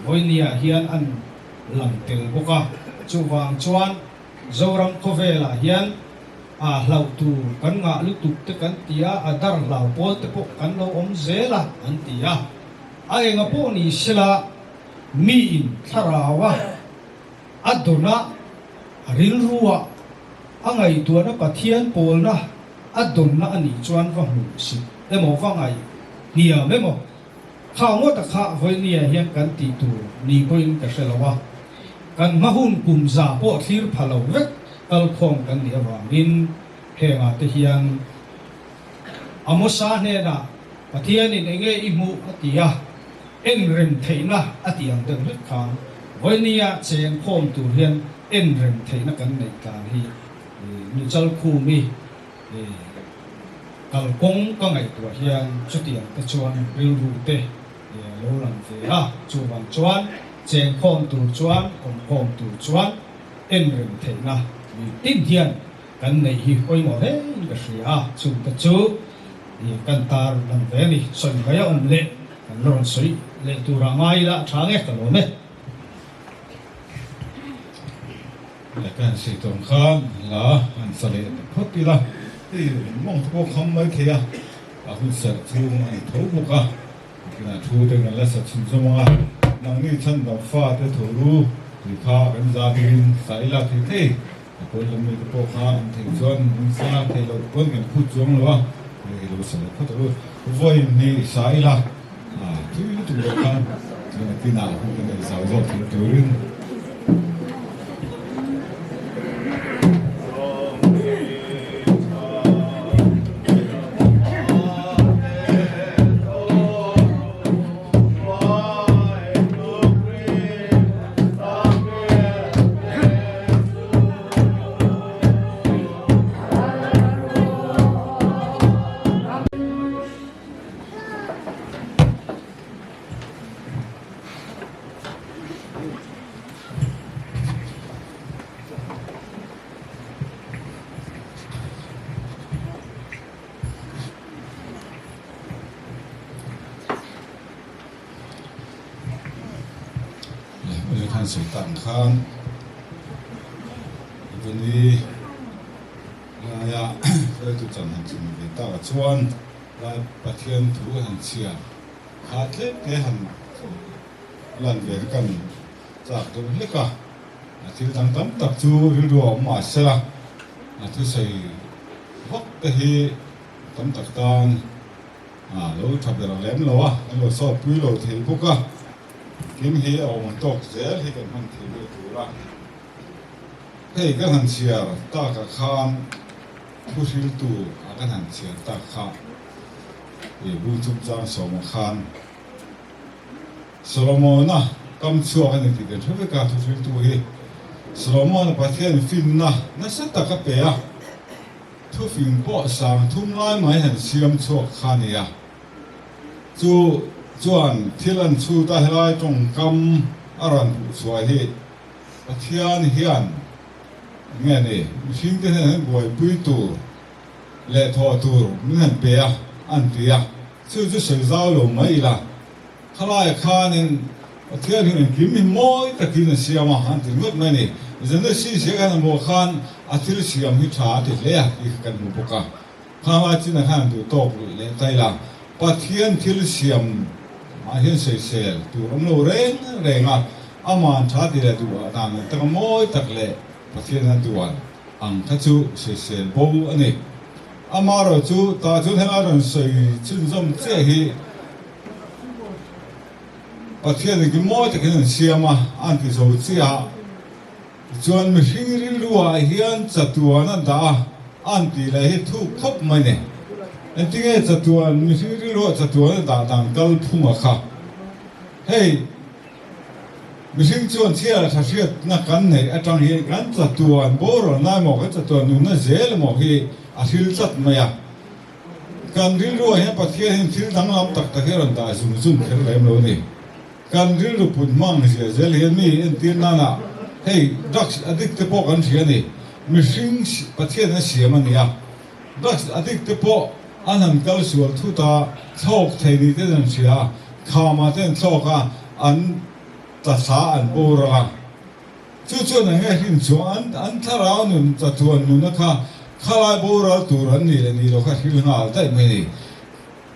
vawinia hian an lang tel bawk a. Chuvang chuan Zoram khawvelah hian a hlauh tur kan ngah lutuk te kan ti a, a dar hlau pawl te pawh kan lo awm zel a an ti a. A enga pawh ni sela. Miin thlaraua a dawna, a rilrua a ngaihtuahna Pathian pawlna a dawnna a nih chuan va hmuh sik emaw va ngaih hniam emaw kha ngawta kha vawinia hian kan tih tur ni pawhin ka hre lo a, kan hma hun kum za pawh thlir pha lo vek kalkhawm kan nih avangin hengah te hian Amosa hnenah Pathianin enge i hmuh a ti a, en rem theihna a tih ang deuh hlek khan vawinia cheng khawm tur hian en rem theihna kan neih tlan hi Nuchalkhumi kalkawng ka ngaihtuah hian chutiang te chuan rilru te a lo lang ve a, chuvang chuan cheng khawm tur chuan awmkhawm tur chuan en rem theihna mitin hian Kan neih hi pawimawh hlein ka hria a, chungte chu kan tar lang ve a ni. Sawi mai a awm leh kan la rawn sawi leh turah ngai ila a tha nge ka lawm e.
Leh ka han sawi tawng khan hla han sa leh ta phawt ila, hei mawng te pawh kham mai thei a, a hun serh chhung a ni tho bawk a, Nakinah thu te kan la sa chhun zawm ang a, nangni chhandam fa te tho ru tih kha kan za dingin sa ila thei thei. A pawn lam mite pawh kha an theih chuan an sa theih loh pawn kan phut chuang lo a, hei lo sa leh phawt ang u. Vawiin hi sa ila thui lutuk loh khan chuan a tinah hun kan nei zau zawk thei turin. Leh khan sawi tak ang khan Vani laia hruaitu chan han chhun ve takah chuan lai Pathian thu han chhia kha tlem te han lan ve kha kan chak deuh hlek a, a thil dang tam tak chu rilru a awm mahsela a thusawi vak te hi tam tak tan A lo tha ber lem lo a, kan lo sawt pui lo thei bawk a, kim hi a awm ang tawk zel hi kan hman thei deuh tur a. Hei kan han chhiar takah khan thu hriltu a kan han chhiar tak kha i bung chungchang sawmah khan Solomona kam chhuak a ni tih kan hre vek a, thu hriltu hi Solomona Pathian finna nasa tak a pe a. Thufing pawh sang thum lai mai han siam chhuak kha a nia. Chu chuan thil an chhut a helai tawngkam a rawn hmuh chhuah hi Pathian hian nge ni mihringte hian an buaipui tur leh thawh tur min han pe a an ti a, chu chu sawi zau lo mai ila. Khalaiah khanin Pathian hian engkim hi mawi takin a siam a, an ti ringawt mai a ni. Genesis hi a kan hmuh khan a thil siam hi tha a ti hle a tih kha kan hmu bawk a. Khanglai chinah khan an duh tawk luih leh ta ila, Pathian thil siam ah hian sawisel tur awm lo reng reng a, aman tha ti leh duh ah dan ang taka mawi tak leh Pathian a duan ang kha chu sawisel bo a ni. Amaherawhchu tah chuan helai rawn sawi chhunzawm chiah hi, Pathian in mawi takin an siam a, an ti zo chiah a. Tichuan mihring rilruah hian chatuan a dah a, an tih leh hi thuk khawp mai ni. Engtinge chatuan, mihring rilruah chatuan a dah dan kal phung a kha. Hei, mihring chuan chhiar a tha hriatna kan neih atang hian kan chatuan boralna emaw, kan chatuan nunna zel emaw hi a hril tlat mai a. Kan rilruah hian Pathian hian thil danglam tak tak hi a rawn dah zung zung kher lem lo a ni. Kan rilru put hmang zia zel hian mi entir nana hei drugs addict te pawh kan hria a ni. Mihring Pathian a siam a ni a, drugs addict te pawh an han kal sual thut a, thlawk thei ni ten an hria a, khamah te an thlawk a, an tla an boral a. Chu chuan eng nge hrin chuan an thlarau nun chatuan nuna kha khalai boral tur an nih leh nih loh kha hril nghal daih mai a ni.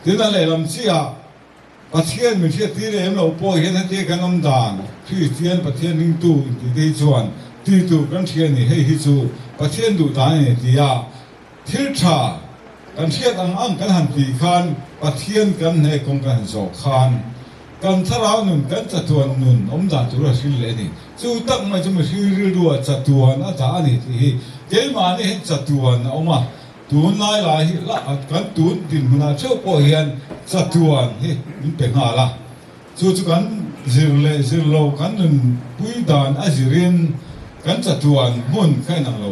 Tin, a lehlam chiah. Pathian min hriattir em lo pawh hian hetia kan awm dan Kristian Pathian ringtu intih te hi chuan ti tur kan hria a ni, hei hi chu Pathian duh dan a ni ti a, thil tha kan hriat ang ang kan han tih khan Pathian kan hne kawng kan han zawh khan kan thlarau nun kan chatuan nun awm dan tur a hril leh a ni. Chu tak mai chu mihring rilru ah chatuan a dah a ni tih hi keimahni hian chatuan a awm a. Tunlai lai hi lah kan tun dinhmunah theuh pawh hian chatuan hi min pe nghal a, chu chu kan zir leh zir lo kan nunpui dan a zirin kan chatuan hmun kha inang lo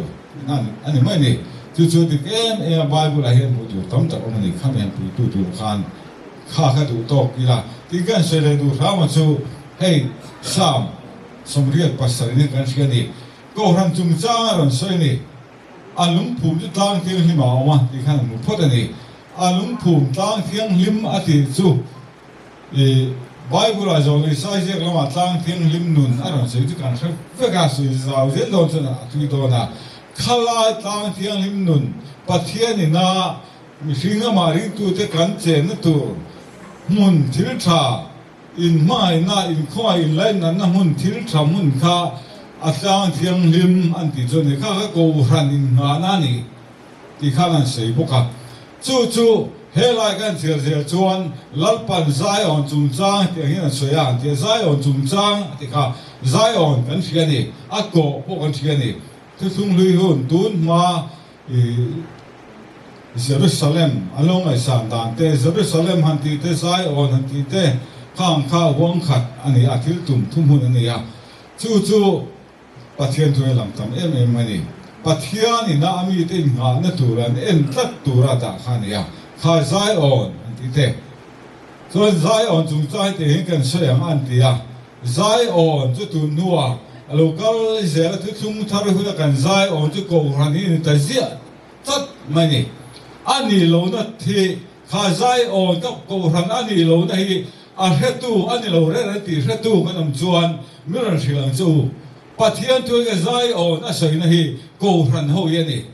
a ni mai a ni. Chu chu dik em em a Bible ah hian hmuh tur tam tak awm a ni, khami han puitu tur khan kha kha duh tawk ila tih kan sawi leh duh hram a chu hei Psalm 87 in kan hria a ni, Kohhran chungchang a rawn sawi a ni. A lungphum chu tlang thianghlim ah a awm a tih khan a hmu phawt a ni. A lungphum tlang thianghlim a tih chu i Bible ah zawh leh Isaiah ziak lamah tlang thianghlim nun a rawn sawi chu kan hre vek a, sawi zau zel dawn chuan a tui dawn a. Khalai tlang thianghlim nun Pathian ina mihring amah ringtute kan chenna tur hmun thil tha Inhmangaihna, inkhawngaih, inlainatna hmun thil tha hmun kha a tlang thianghlim an tih chu a ni. Kha kha Kohhran innghahna a ni tih khan an sawi bawk a. Chu chu helai kan chhiar zel chuan Lalpan Zion chungchang tih ang hian an sawi a, an ti a, Zion chungchang a ti kha Zion kan hria a ni, a kawh pawh kan hria a ni. Thuthlung hlui hun tun hma I Jerusalem an lo ngaihsan dan te, Jerusalem han tih te, Zion han tih te khang kha huang khat a ni a, thil tum thuhmun a ni a. Chu chu Pathian thu hi lang tam em em a ni. Pathian ina a mite innghahna tur an en tlat tura dah kha a ni a, kha Zion han tih te. Chuan Zion chungchang tih hi kan sawi ang an ti a, Zion chu tun hnuah a lo kal zel a, thuthlung thar huna kan Zion chu Kohhran hi a ni ta ziah tlat mai a ni. A nih lohna hi kha Zion ka Kohhran a nih lohna hi a hretu a ni lo reng reng tih hretu kan awm chuan min rawn hrilh ang che u. Pathian thu hi Zion a sawina hi Kohhran ho hi a ni.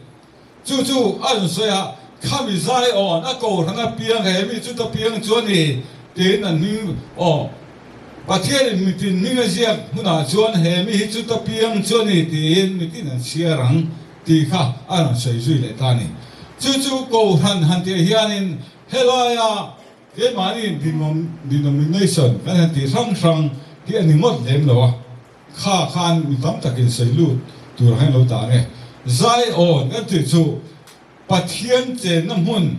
Chu chu a rawn sawi a, Khami Zion a kohhran a piang he mi chuta piang chu a ni, tiin an hming aw. Pathianin mitin hming a ziak hmunah chuan he mi hi chuta piang chu a ni tiin mitin an chhiar ang tih kha a rawn sawi zui leh ta a ni. Chu chu kohhran han tih hianin helaia keimahni denomination kan han tih hrang hrang hi a ni ngawt lem lo a. Kha khan mi tam takin sawi lut tur ang hian lo dah ang e. Zion kan tih chu Pathian chenna hmun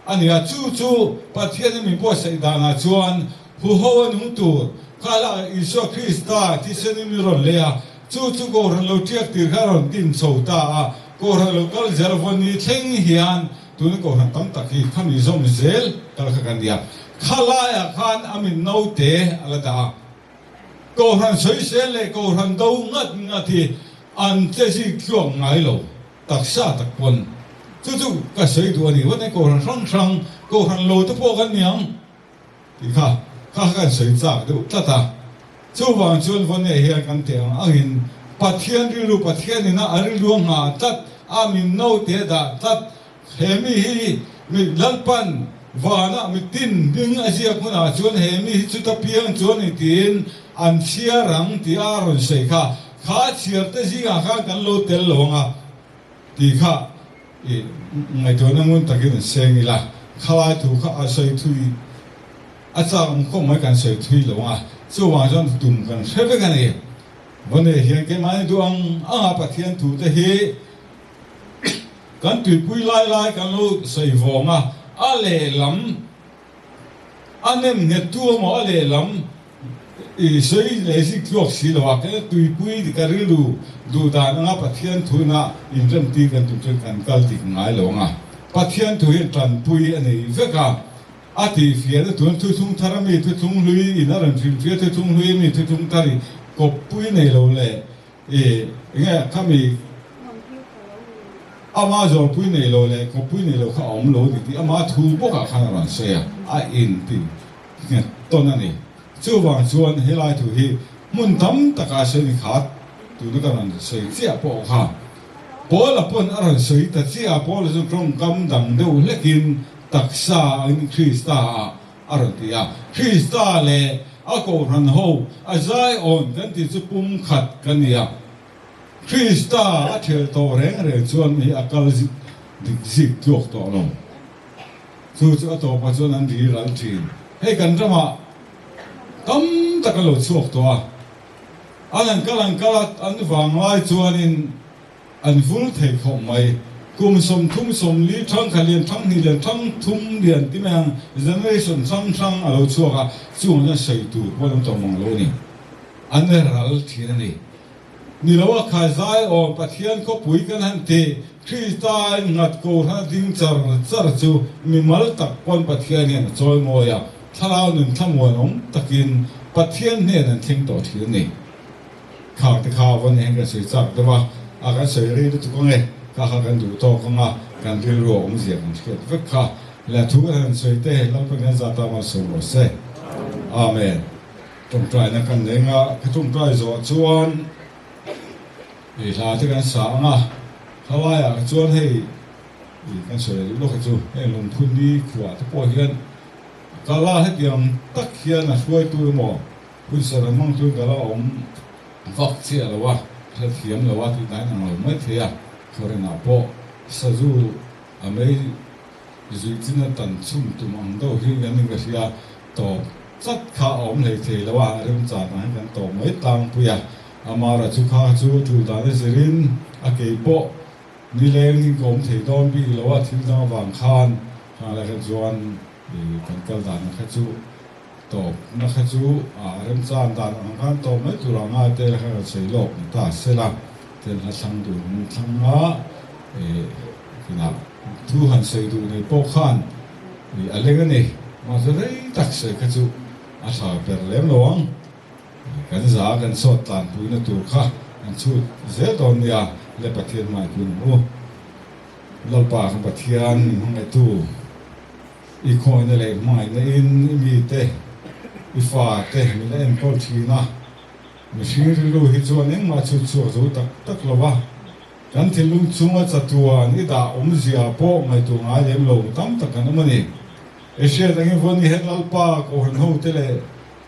a ni a, chu chu Pathianin min buatsaih danah chuan huho a nung tur kha lah Isua Krista thisenin min rawn lei a, chu chu Kohhran lo tiak tir kha a rawn din chho ta a, Kohhran lo kal zel vawn ni thleng hian tuna Kohhran tam tak hi khami zawm zel kal kha kan ni a, kha laiah khan a min naute a la dah a. Kohhran sawisel leh kohhran do ngat ngat hi an che zik tluak ngai lo, taksa tak pawn. Chu chu ka sawi duh a ni, vawnei kohhran hrang hrang, kohhran lo te pawh kan ni ang tih kha kha kha kan sawi chak deuh tlat a. Chuvang chuan vawnei hian kan teh ang angin Pathian rilru, Pathian ina a rilru a nghah tlat, a min naute a dah tlat, He mi hi mi Lalpan vanah mitin ding a ziak hunah chuan he mi hi chuta piang chu a ni tiin an chhiar ang tih a rawn sawi kha. Kha chhiar te zingah khan kan lo tel lo ang a tih kha i ngaihtuahna ngun takin an seng ila. Khalai thu kha a sawi thui a chak awm khawp mai kan sawi thui lo ang a, chuvang chuan tum kan hre vek a ni. Vawne hian keimahni duh ang anga Pathian thu te hi Kan tuipui lai lai kan lo sawi vawng a, a lehlam a nem nghet tu emaw a lehlam i sawi leh zik tluak si lo a, kei tuipui dik a rilru duh dan anga Pathian thuna inremtir kan tum chuan kan kal dik ngai lo ang a, Pathian thu hian tanpui a nei vek a, a tihfiahna tun thuthlung thar a mi thuthlung hlui in a rawn hrilhfiah thuthlung hlui a mi thuthlung thar i kawppui nei lo leh I enge khami ama zawrpui nei lo leh kawppui nei lo kha a awm lo ni tih ama thu bawkah khan a rawn sawi a, a inti nghet tawn a ni. Chuvang chuan helai thu hi hmun tam takah sawi ni khat tuna ka rawn sawi chiah pawh kha Paula pawn a rawn sawi ta chiah a, Paula chu tawngkam dang deuh hlekin taksa angin Krista ah. a rawn ti a. Krista leh a kohhran ho a zaiawn kan tih chu pumkhat kan ni a. Krista a ṭhel tawh reng reng chuan mi a kal dik zik tluak tawh lo. Chu chu a tawpah chuan an ri ral ṭhin. Hei kan ramah tam tak a lo chhuak tawh a. An an kal an kal a, an vanglai chuanin an vul thei khawp mai. Kum 30 40 thangkhat lian thanghnih lian thangthum lian ti mai ang generation hrang hrang a lo chhuak a, chungah chuan sawi tur pawh an awm tawh mang lo a ni. An ral ṭhin a ni. Ni lo a khai zai awm Pathian khawpui kan han ti, Krista in nghat kohhran a ding char char chu mimal tak pawn Pathian hian a chawi mawi a, thlarau nun thlamuan awm takin Pathian hnen an thleng tawh thin a ni. Khang te kha vawn hian kan sawi chak deuh a, a kan sawi rei lutuk ang e, kha kha kan duh tawk ang a, kan rilru a awmzia kan hriat vek kha. Leh thu kan han sawi te Lalpan kan zah ta malsawm rawh se. Amen. Tawngtaina kan nei anga ka tawngtai zawh chuan i hla te kan sa ang a, khalaiah chuan hei i kan sawi leh duh lawk hi chu heng lungphun ni khuah te pawh hian kala hetiang tak hian a hruaitu emaw hunserh an hmang tuin kala awm vak chiah lo a, hrethiam lo a tih dan ang lo mai thei a, khaw pawh sazu a mei Zui china tan chhum tum ang deuh hi kan in ka hria, tawp tlat kha a awm hlei thei lo a, remchan ah hian kan tawp mai tlangpui a, Amara chu kha chu a tul dan a zirin a kei pawh nileng in ka awm thei dawn bik lo a, thil dang avang khan khang lai kha chuan kan kal dan na kha chu tawp na kha chu a remchan dan ang khan tawp mai tur ang a te kha kan sawi lawk ni ta sela ten hla thlang duh in thlang a kinah. Thu han sawi duh nei pawh khan i a leng a ni. Mahse rei tak sawi kha chu a tha ber lem lo ang. Kan za kan sawt tlanpuina tur kha an chhut zel dawn nia le Pathian hmai kun ang u. Lalpa kan Pathian min hmangaihtu i khawihna leh hmangaihna in i mite i fate min la enkawl thin a. Mihring rilru hi chuan engmah chhut chhuak zo tak tak lo va. Kan thinlung chunga chatuan i dah awmzia pawh ngaihtuah ngai lem lo tam tak kan awm a ni. I hriat angin vawn i het Lalpa Kohhran hote leh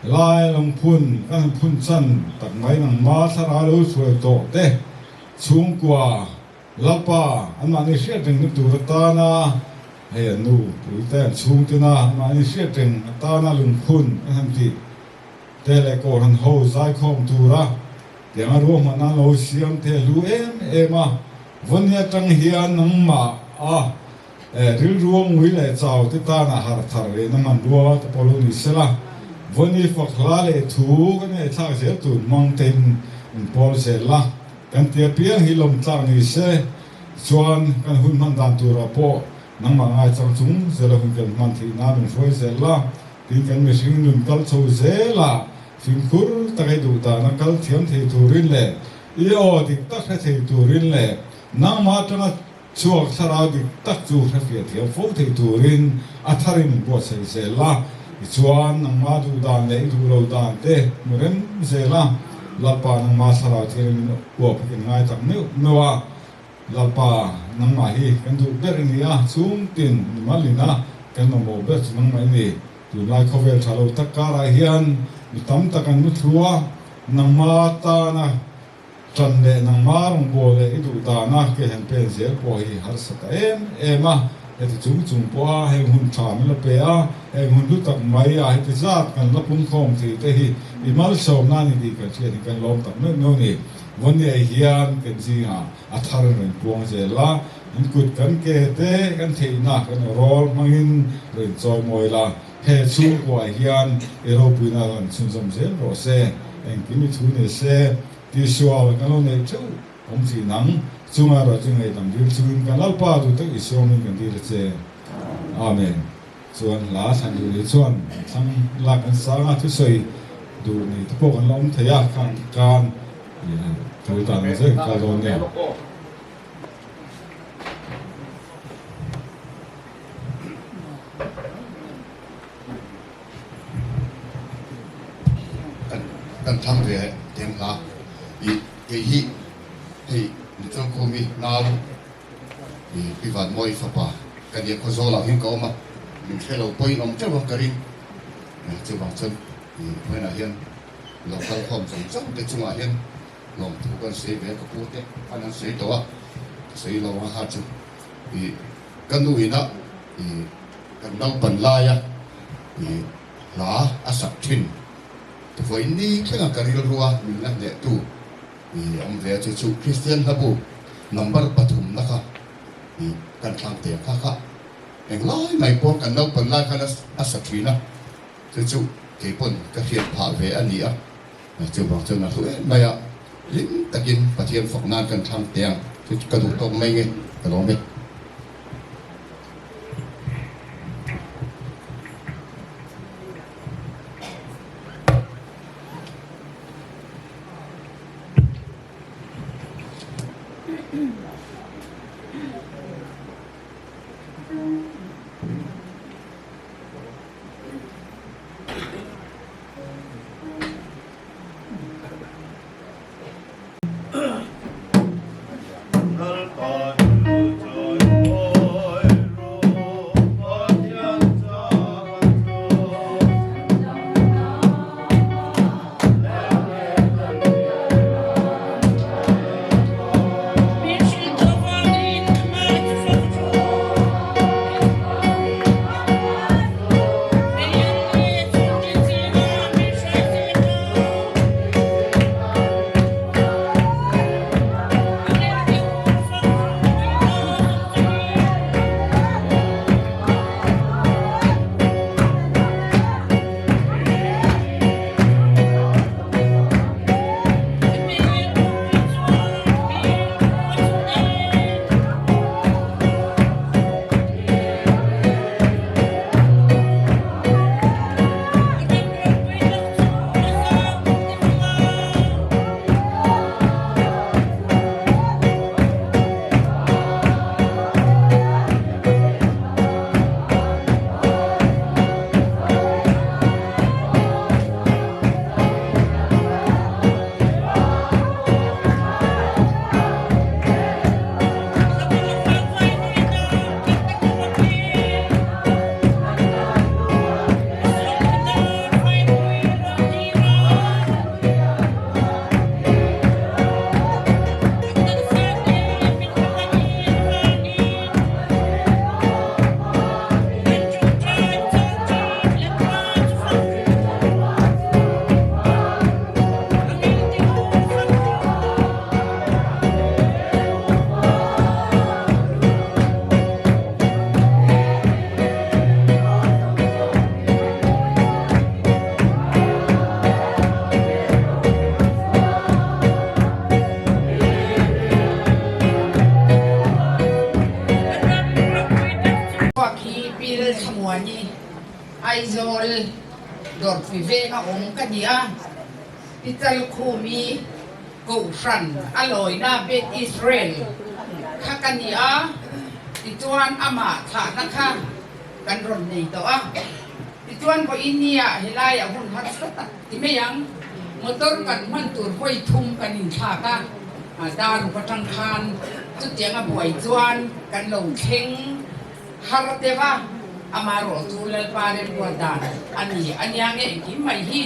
Lai lungphun kan han phun chan tak mai nangma thlarau lo hruai tawh te chhungkua Lalpa anmahni hriat rengna tur atana hei an nu puite an chhungtena anmahni hriat reng atana lungphun kan han tih te leh Kohhran ho zaikhawm tura Tianga ruahman a lo siam the hlu em em a, Vawni atang hian nangmah a rilru ngui leh chau te tana harh thar lehna hmanrua te pawh lo ni sela, Vawni fak hla leh thu kan ngaihthlak zel tur hmang tein in pawl zel la, kan ti apiang hi lawmtlak ni se chuan kan hun hman dan turah pawh nangmah ngaichang chung zela hun kan hman theih nan min hruai zel la, tin kan mihring nun kal chho zelah Fimkhur tak i duh dana kal thiam thei turin leh i aw dik tak hre thei turin leh nangmah atanga chhuak thlarau dik tak chu hre fiah thiam fo thei turin a tharin min buatsaih zel la. Tichuan, nangmah duh dan leh i duh lo dan te hmu rem zel a, Lalpa nangmah thlarau thirin min uap hi kan ngai tak meuh meuh a. Lalpa, nangmah hi kan duh ber i ni a, chhungtin mimalin a kan mamawh ber chu nangmah i ni. Tunlai khawvel tha lo tak karah hian mi tam tak an muthlu a, nangma tana tan leh nangma rawngbâwl leh i duh dana ke han pen zel pawh hi harsa ta em em a. Heti chung chung pawha heng hun tha min la pe a, heng hun hlu tak mai a heti zat kan la pungkhawm thei te hi i malsawmna a ni tih kan hriat hi kan lawm tak meuh meuh a ni. Vawnniah hian kan zingah a thar rawn puang zel a, An kut kan ke te kan theihna kan rawl hmangin rawn chawimawi la, he chhungkuah hian i ropuina rawn chhunzawm zel rawh se, engkim i thu ni se, tihsual kan lo neih theuh awm thin ang, chunga erawh chu ngaihdam dil chungin kan Lalpa duh tak i sawmin kan dil a che. Amen. Chuan hla thlan duh ni chuan an thlang lak an sang a, thusawi duh ni te pawh kan la awm thei a, khang kan thu dan ang zel kan kal dawn nia.
Kan thlang ve teng hla i kei hi hei Little Khumi nau i Pi Vanmawi fapa ka nia Khawzawlah hian ka awm a, min hre lo pawhin awm teuh a ka ring. Chuvang chuan vawiinah hian lo kal khawm zawng zawng te chungah hian lawmthu kan sawi ve a, ka pu te khan an sawi tawh a, ka sawi lo ang a kha chu ih ka nu ina ih kan naupan laia ih hla a sak thin vawiin ni thlenga ka rilrua min la hnehtu ih awm ve a chu chu Kristian hlabu number pathumna kha ih kan thlang teh kha kha. Englai mai pawh kan naupan lai khan a sa thin a, chu chu kei pawn ka hriat phah ve a ni a, chuvang chuan a hlu em mai a, hlim takin Pathian fak nan kan thlang teh ang, chu chu ka duh tawk mai nge ka lawm e.
Chhuak hi Pi Lalthlamuani, Aizawl Dawrpui venga awm ka ni a, Pi Chalkhumi Kohhran a lawina Beth Israel kha ka ni a, tichuan amah thlahna kha kan rawn nei tawh a, tichuan vawiin nia helaiah hun harsa tak ti mai ang, motor kan hman tur vawi thum kan inthlak a, Daruk atang khan chutiang a buai chuan kan lo thleng har deuh a, amaherawhchu Lalpa remruat dan a ni a nia nge engkim mai hi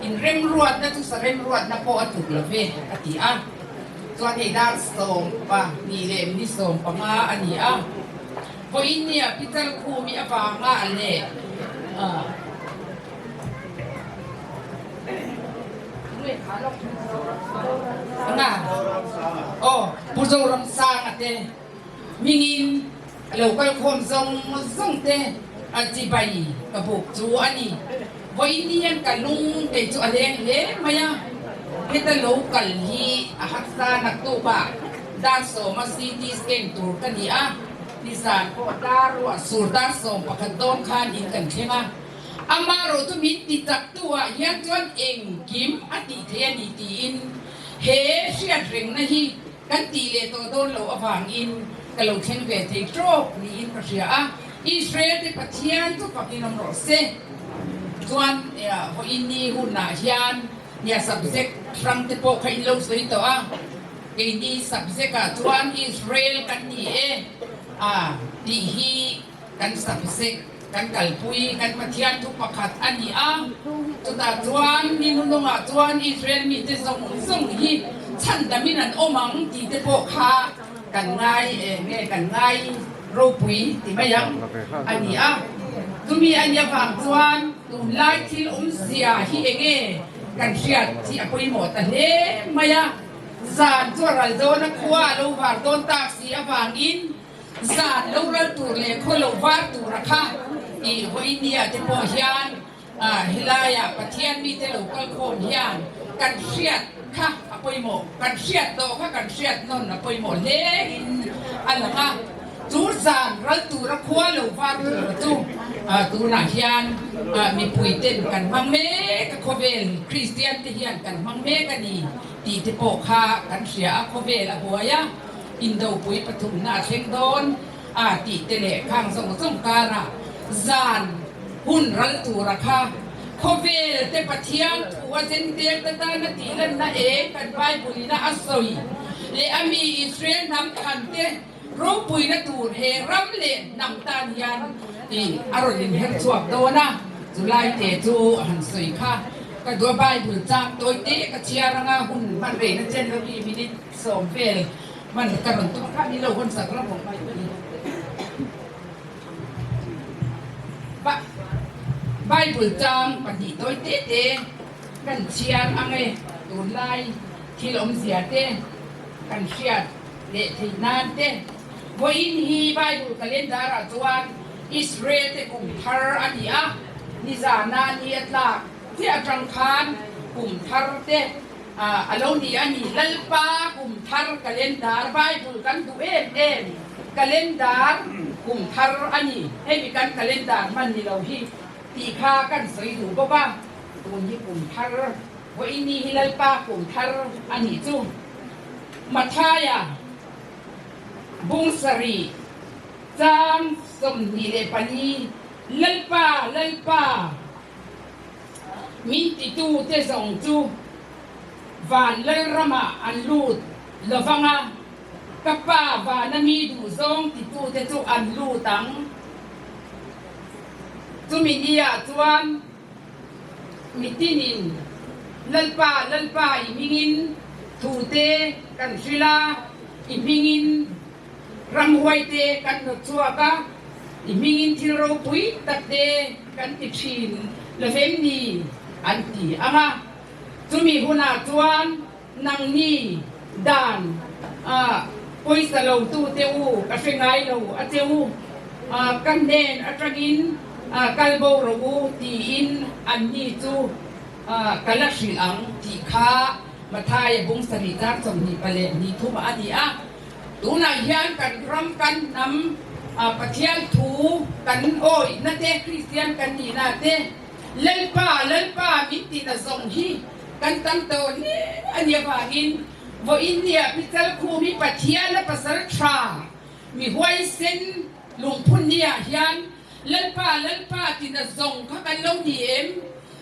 inremruatna chu sa remruatna pawh a tluk lo ve a ti a, chuan hei dar 12 leh ni 15 a ni a. Vawiin nia Pitar Khumi avanga a leh anga aw Pu Zoramsanga te hmingin a lo kal khawm zawng zawng te a chibai ka buk chu a ni. Vawiin hian ka lung kei chu a leng hle mai a, heta lo kal hi a harsa naktukah dar sawma CT scan tur ka ni a, nizan pawh dar ruah sur dar 11 dawn khan in kan thleng a, amaherawh chu min ti chak tu ah hian chuan engkim a tih theih a ni tiin he hriat rengna hi kan tih leh tawh dawn loh avangin ka lo thleng ve thei tawk niin ka hria a. Israel te Pathian chu fakin awm rawh se. Chuan vawiin ni hunah hian nia subject hrang te pawh kha in lo sawi tawh a, keini subject ah chuan Israel kan ni e a tih hi kan subject. Kan kalpui kan Pathian thu pakhat a ni a, chutah chuan ni hnunungah chuan Israel mite zawng zawng hi chhandamin an awm ang tih te pawh kha kan ngai eng nge kan ngai ropui ti mai ang a ni a. Chumi a nih avang chuan tunlai thil awmzia hi eng nge kan hriat hi a pawimawh ta hle mai a, zan chu a ral dawn a, khua a lo var dawn tak si avangin Zan lo ral tur leh khaw lo var tura kha tih vawinia te pawh hian helaiah Pathian mite lo kal khawm hian kan hriat kha a pawimawh, kan hriat tawh kha kan hriat nawn a pawimawh hle in a lang a. Chu zan ral tura khua lo var tura chu tunah hian mipui ten kan hmang mek a, khawvel Kristian te hian kan hmang mek a ni tih te pawh kha kan hria a, khawvel a buai a. Indopui pathumna a thleng dawn a tih te leh khang zawng zawng karah zan hun ral tura kha khawvel te Pathian thu a zentel te tana tih lanna eng kan Bible ina a sawi leh a mi Israel hnam thlan te ropuina tur he ram leh hnam tan hian tih a rawn inher chhuak dawn a, chulai te chu a han sawi kha ka duh a Bible chang tawi te ka chhiar anga hun hman reina chen lo hi minute Sawm vel hman ka rawn tum kha ni lo hawn sak ram awm mai hi. Bible chang pahnih tawi te te kan chhiar ang e, tunlai thil awmzia te kan hriat leh theih nan te. Vawiin hi Bible calendar ah chuan Israel te kum thar a ni a, nizana ni a tlak chiah atang khan kum thar te A lo ni a ni. Lalpa kum thar calendar, Bible kan duh em em calendar kum thar a ni. Hemi kan calendar hman ni lo hi tih kha kan sawi duh bawk a. Tun hi kum thar, vawiini hi Lalpa kum thar a nih chu. Mathaia bung sarih chang 24, Lalpa, Lalpa, Min titute zawng chu van Lalramah an lut lovang a, ka Pa vana mi duhzawng titute chu an lut ang. Chumi niah chuan mitinin, Lalpa, Lalpa, i hmingin thute kan hrilh a, i hmingin Ramhuaite kan hnawt chhuak a, i hmingin thil ropui tak te kan ti thin lovem ni? an ti ang a. Chumi hunah chuan nangni dan a pawisa lo tute u ka hre ngai lo a che u, ka hnen atangin kal bo rawh u tiin anni chu ka la hrilh ang tih kha Mathaia bung sarih chang 22 a ni a. Tunah hian kan ram, kan hnam, Pathian thu kan awihna te, Kristian kan nihna te, Lalpa, Lalpa min tihna zawng hi kan tam tawh hle a nih avangin vawiin nia Pichal Khum hi Pathiana pasal tha, mi huaisen lungphun niah hian Lalpa, Lalpa tihna zawng kha kan lo ni em?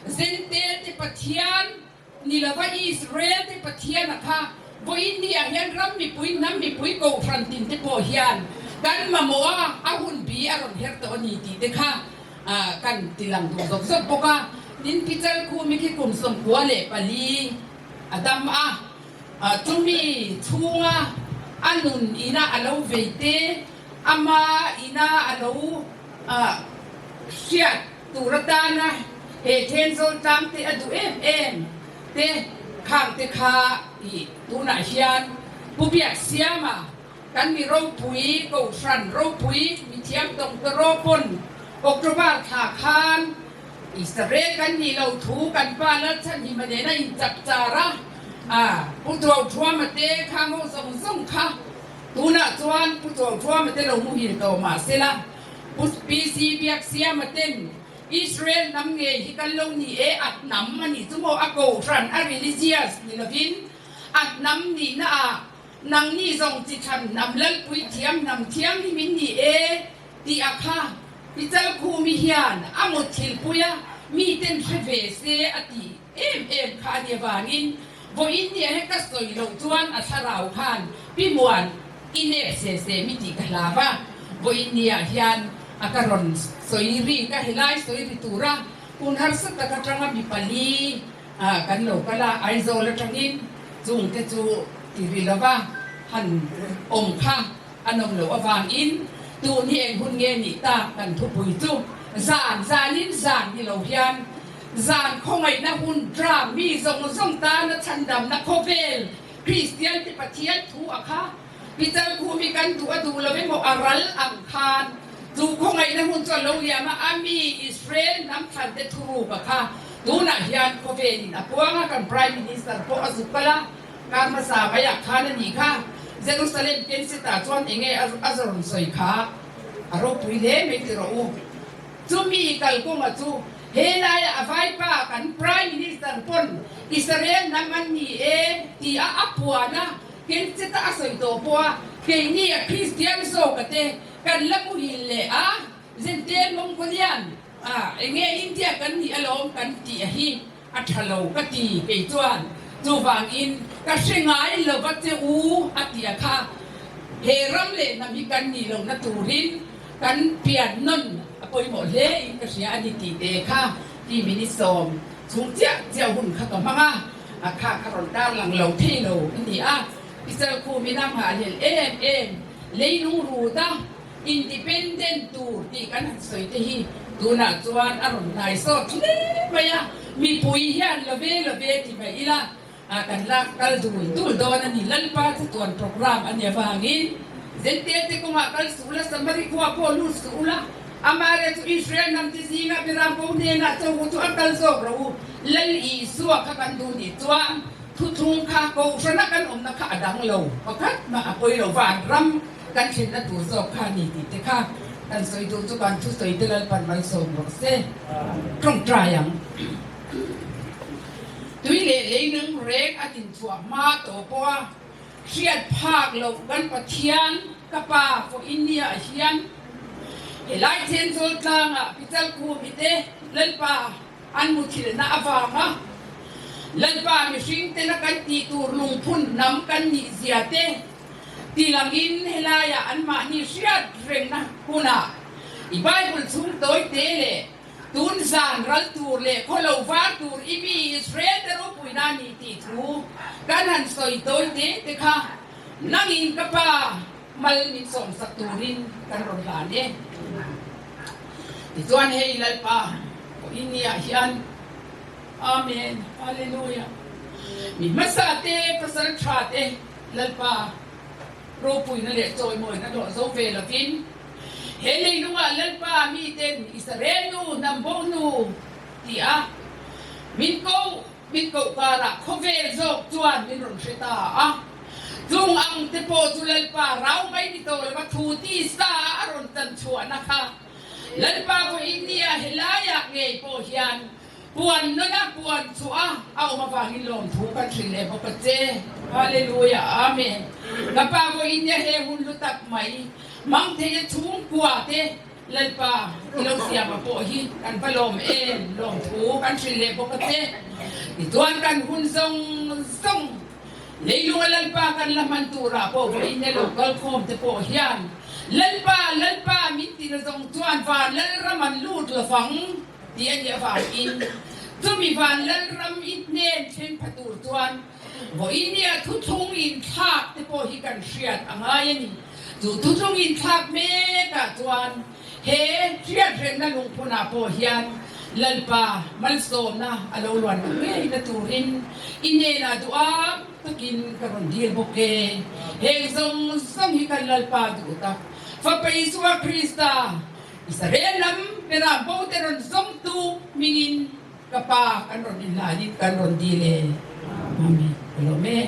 Zentel te Pathian Ni lova Israel te Pathian a kha vawiin ni ah hian ram mipui, hnam mipui, kohhran tin te pawh hian kan mamawh a, a hun bi a rawn her tawh a ni tih te kha kan ti lang duh zawk zawk bawk a. Tin, Pichal Khumi khi kum 94 a dam a, chumi chhunga a nun ina a lo vei te, ama ina a lo hriat Tur atana he Thenzawl tlang te a duh em em te khang te kha tih tunah hian Pu Biaksiama kan mi ropui Kohhran ropui mithiam Tawngtawraw pawn October thla khan Israel kan nih lo thu kan pa Lalchhanhima nena inchap char a, Pu Tuauthuama te khang ho zawng zawng kha tunah chuan Pu Tuauthuama te lo muhil tawh mahsela Pu PC Biaksiama ten Israel hnam ngei hi kan lo ni e, a hnam a nih chu maw, a kohhran, a religious ni lovin a hnam nihna ah nangni zawng chi thlan hnam lalpui thiam hnam thiang hi min ni e tih a kha Pichalkhumi hian a mutthilpui a miten hre ve se a tih Em em kha a ni avangin vawiin nia he ka sawi loh chuan a thlarau khan Pi Muan i nep se se mi tih ka hlau a, vawiin nia hian. A ka rawn sawi ri ka helai sawi ri tura hun harsa tak atanga mi pali kan lo kal a, Aizawl atangin chungte chu ti ri lova han awm kha a nawm loh avangin tun hi eng hun nge nih tak kan thupui chu zan zanin zan ni lo hian zan khawngaihna hun dram mi zawng zawng tana chhandamna khawvel Kristian te Pathian thu a kha Pichal khum hi kan duh a duh lo emaw a ral ang khan chu khawngaihna hun chu a lo liam a, a mi Israel hnam thlan te thuruk a kha tunah hian khawvelin a puang a, kan Prime Minister pawh a zuk kal a, kar hmasa maiah khan a nih kha Jerusalem Kenset-ah chuan enge a rawn sawi kha a ropui hle mai ti rawh u. Chumi kalkawnga chu he laia a vaipa kan Prime Minister pawn Israel hnam an ni e ti a a puan a, Kencheta a sawi tawh pawh a, keini a Kristian zawka te kan la muhil leh a, Zentel Mongolian a enge India kan nih alawm kan tih a hi a tha lo ka ti kei chuan chuvangin ka hre ngai lova che u a ti a kha he ram leh hnam hi kan nih lohna turin kan pian nawn a pawimawh hle in ka hria a ni tih te kha ti minisawm chhung chiah chiah hun kha ka hmang a. A kha kha rawn tar lang lo thei lo a ni a, Pichal khumin a nghahhlelh em em leilung ruta independent tur tih kan han sawi te hi tunah chuan a rawn hnai sawt hle mai a, mipui hian love love ti mai ila kan la kal dul dul dawn a ni. Lalpa chatuan programme a ni avangin Zentel te kawngah kal suh ula, Samari khua pawh lut suh ula, Amare chu Israel hnam chi zinga Biram bo hnenah chaw chu a kal zawk ro u. Lal Isua kha kan duh nih chuan thuthlung kha kohhrana kan awmna kha a dang lo pakhat mah a pawi lo van ram kan thlenna tur zawk kha a ni tih te kha kan sawi duh chu kan thusawi te Lalpan malsawm rawh se. Tawngtai ang. Tui leh leinung reng a tinchhuah hma tawh pawh a Hriat phak loh kan Pathian ka pa Foinnia hian helai Thenzawl tlangah Pichal Khumite Lalpa an muthilhna avanga Lalpa mihring tena kan tih tur lungphun hnam kan nih zia te tilangin helaiah anmahni hriat rengna hunah i Bible chhung tawi te leh Tun zan ral tur leh khaw lo var tur i mi Israel te ropuina a ni tih thu kan han sawi tawi te te kha nangin ka pa mal min sawmsak turin kan rawn hlan e. Tichuan hei Lalpa pawh i niah hian Amen Hallelujah mi hmasa te pasal tha te Lalpa ropuina leh chawimawina hlawh zo ve lovin He leilungah Lalpa miten Israel nu hnam bo nu ti a min ko min koh karah khawvel zawk chuan min rawn hre ta a. Chung ang te pawh chu Lalpa rau mai ni tawh lova thu tisa a a rawn chan chhuahna kha Lalpa vawiin nia helaiah ngei pawh hian Puan nawn a puan chhuah a a awm avangin lawmthu kan hrilh leh bawk a che. Hallelujah Amen. Ka pa vawiin nia he hun hlu tak mai mang thei a chhungkua te Lalpa i lo siam a pawh hi kan va lawm em lawmthu kan hrilh leh bawk a che. Tichuan kan hun zawng zawng leilunga Lalpa kan la hman turah pawh vawiin nia lo kal khawm te pawh hian Lalpa Lalpa min tina zawng chuan van Lalram an lut lovang. Tih a nih avangin chumi van Lalram i hnen thleng pha tur chuan vawinia thuthlung inthlak te pawh hi kan hriat a ngai a ni. Chu thuthlung inthlak mekah chuan he hriatrengna lungphunah pawh hian Lalpa malsawmna a lo luan loh ngeina turin i hnenah duham takin ka rawn dil bawk e. Heng zawng zawng hi kan Lalpa duh tak Fapa Isua Krista Israel lam bera bo te rawn zawngtu hmingin ka pa kan rawn inhlanin kan rawn dil e. Amen. Ka lawm e.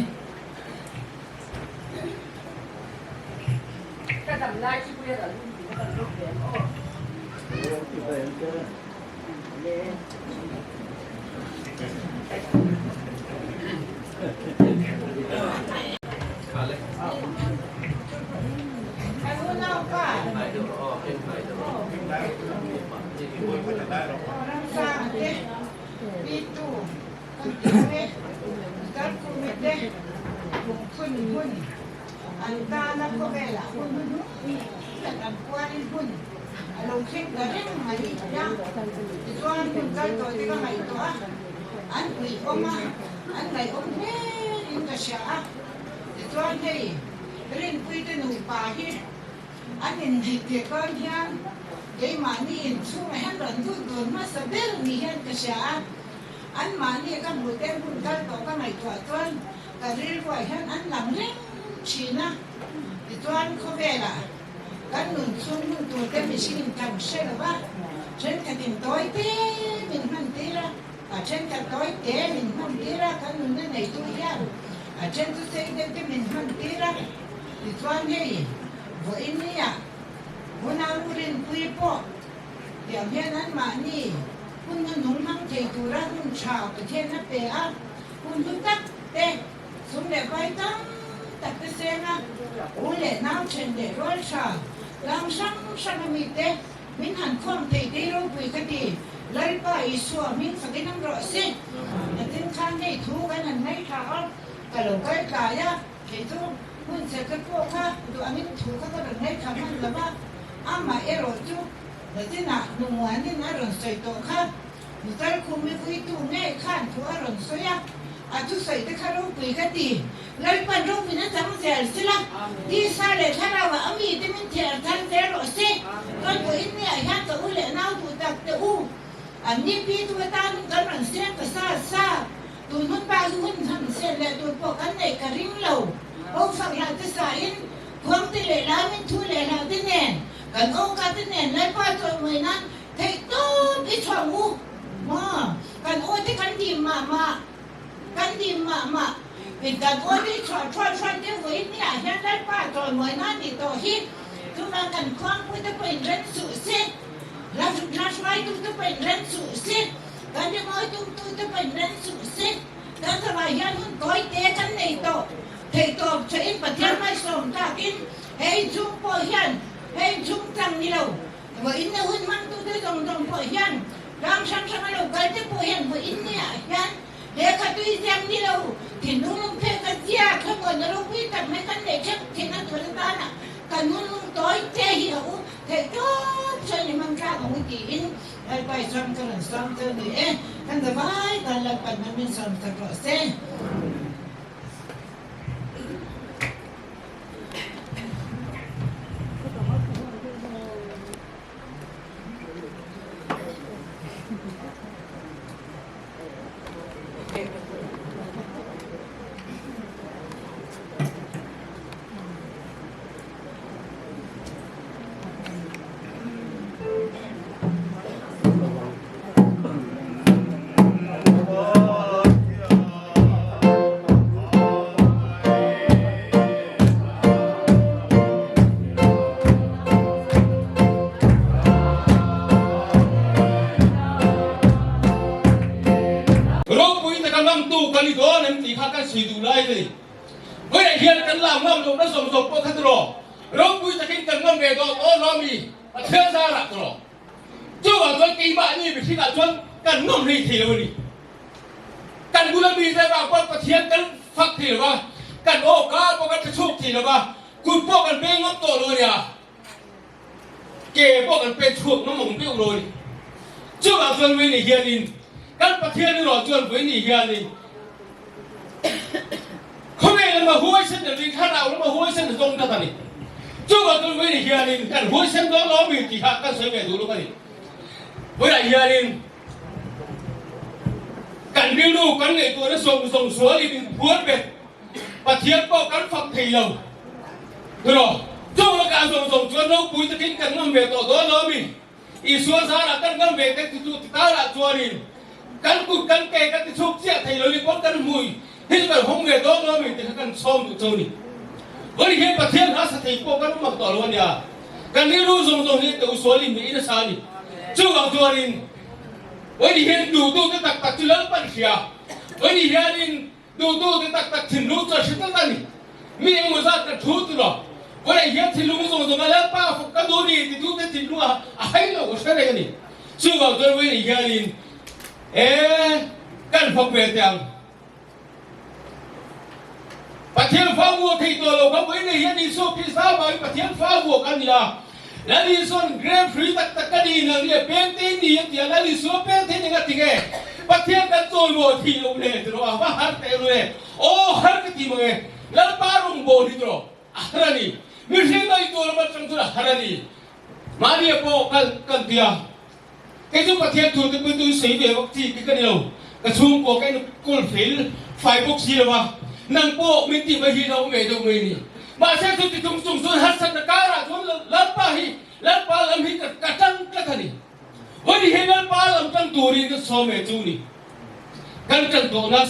Ka dam lai chu puia ral hun tih ka kan rawk ve ang aw.
A lo thleng ta reng mai a. Tichuan hun kal tawh te ka ngaihtuah a, an uiawm a, an ngaihawm hle in ka hria a. Tichuan hei Rinpuite nupa hi an inneih tirh dawn hian keimahni inchhungah hian rawn lut dun hmasa ber ni hian ka hria a. Anmahni ka hmuh te hun kal tawh ka ngaihtuah chuan ka rilruah hian an lang reng thin a. Tichuan khawvelah kan nun chhung hun tur te mihringin kan hre lo va, thenkhatin tawi te min hman tir a, a thenkhat tawi te min hman tir a, kan nunna neitu hian a then chu sei deuh te min hman tir a. Tichuan hei vawiin nia Unau Rinpuii pawh tiang hian anmahni hun hnuhnung hmang thei tura hun tha Pathian a pe a, hun hlu tak te, sum leh vai tam tak te seng a, u leh nau then leh rual tha tlang hrang hrang a mite min han khawm thei tei ropui ka ti, Lalpa Isua hming fakin awm rawh se. Natin khan hei thu kan han ngaithla a, ka lo kal tlai a. Kei chu hmun chhe te pawh kha duh angin thu kha ka rawn ngaithla hman lo va, amah erawh chu nachinah Nungmuanin a rawn sawi tawh kha, Nutal khum i vuitu ngei khan thu a rawn sawi a, a thusawi te kha ropui ka ti. Lalpan ropuina chang zel sila, tisa leh thlarauah a mite min thiar thar zel rawh se. Chuan vawiin niah hian ka u leh nau duh tak te u, an ni pi tu atan kan rawn siam ta sa sa. Tun hun bak hi hun han sen leh tur pawh kan neih ka ring lo. Ho fak hlah te sain, khuang te leh lamin thu leh hlah te nen, kan awka te nen Lalpa chawimawi nan theih tawp i chhuang u maw? Kan aw te kan dim mah mah, kan dim mah mah. In kan aw te i chhuah thuai thuai te vawiin niah hian Lalpa chawimawi nan nih tawh hi. Chuvang kan khuangpui te pawhin ren suh se, hla hruaitu te pawhin ren suh se. Kan ringawi tumtute pawhin ren suh se, kan zavai hian hun tawi te kan nei tawh. Theihtawp chhuahin Pathian hmaisawm tlakin he inchhung pawh hian he inchhung chang ni lo, vawiin na hun hmangtute zawng zawng pawh hian ram hrang hranga lo kal te pawh hian vawiin niah hian lehkha tui ziak ni lo, thinlung lungphek a ziak thlamuanna ropui tak mai kan neih theuh thin a tur atana kan hun lung tawi te hi a u theihtawp chhuahin i hmang thlak ang u tiin Lalpa i chuan ka rawn sawm che ni e, kan zavai tan Lalpan hman min sawm sak rawh se.
Ropui taka ngamtu kan ni dawn em tih kha kan sawi duh lai a ni. Vawiah hian kan lam ngam lohna zawng zawng pawh kha tiraw ropui takin kan ngam ve dawn aw lo mi Pathian zarah tiraw. Chuvang chuan keimahni mihringah chuan kan ngam hlei thei lo a ni. Kan bula mite vang pawh Pathian kan fak thei lo va, kan aw kar pawh kan tha chhuak thei lo va, kut pawh kan peng ngam tawh lo a nia. Ke pawh kan pen chhuak ngam ang deuh lo a ni. Chuvang chuan vawiin ni hianin kan Pathian erawh chuan vawiin ni hianin khawvel lama huaisen lovin thlarau lama huaisen a zawng tlat a ni. Chuvang chuan vawiin ni hianin kan huaisen dawn lo ami tih kha kan sawi ve duh lawk a ni. Vawiinah hianin kan rilru kan ngaihtuahna zawng zawng sualin inphuar bet Pathian pawh kan fak thei lo. Tiraw? Chung lakah zawng zawng chuan ropui takin kan ngam ve tawh dawn lo a mi? Isua zarah kan ngam ve te titu ti tarah chuanin kan kut kan ke kan ti chhuk chiah thei lo ni pawn kan hmui hi chu kan hawng ve dawn lo a mi ti kha kan sawm duh cho ni. Vawi hian Pathian hla sa thei pawh kan awm ang tawh lo a nia. Kan rilru zawng zawng hi te usual in niin a sa a ni. Chuvang chuanin vawi hian duhtu te tak tak chu Lalpan hria. Vawi hianin Duhtu te tak tak thinlung chu a hre tlat a ni. Mi engemaw zat ka thu tur a, Vawiah hian thinlung zawng zawng a Lalpa fak ka duh ni titu te thinlung a a hai lo ka hre reng a ni. Chuvang chuan vawiin hianin e kan fak ve teh ang. Pathian fa vuah thei tawh lo kha vawiin hian Isua Krista vangin Pathian fa vuah kan ni a. Lal Isua'n grep hrui tak tak ka ni nang nia peng te ni a ti a, Lal Isua peng thei eng a ti nge? Pathian kan chawimawi thei lo le ti rawh a va har teh lu e. Aw har ka ti mang e. Lalpa rawngbâwl hi ti rawh a har a ni. Mihring ngaihtuah lam atang chuan a har a ni. Mahnia pawh kal kan ti a. Kei chu Pathian thu te pui tu sawi ve bawk chi ka ni lo. Ka chhungkua ka inkawl fel fai bawk si lo a, nang pawh min tih mai hi lo awm ve deuh mai a ni. Mahse chuti chung chung chuan harsatna karah chuan Lalpa hi Lalpa lam hi ka tang tlat a ni. Vawi hi Lalpa lam tang turin ka sawm ve chu ni. Kan tang tawhna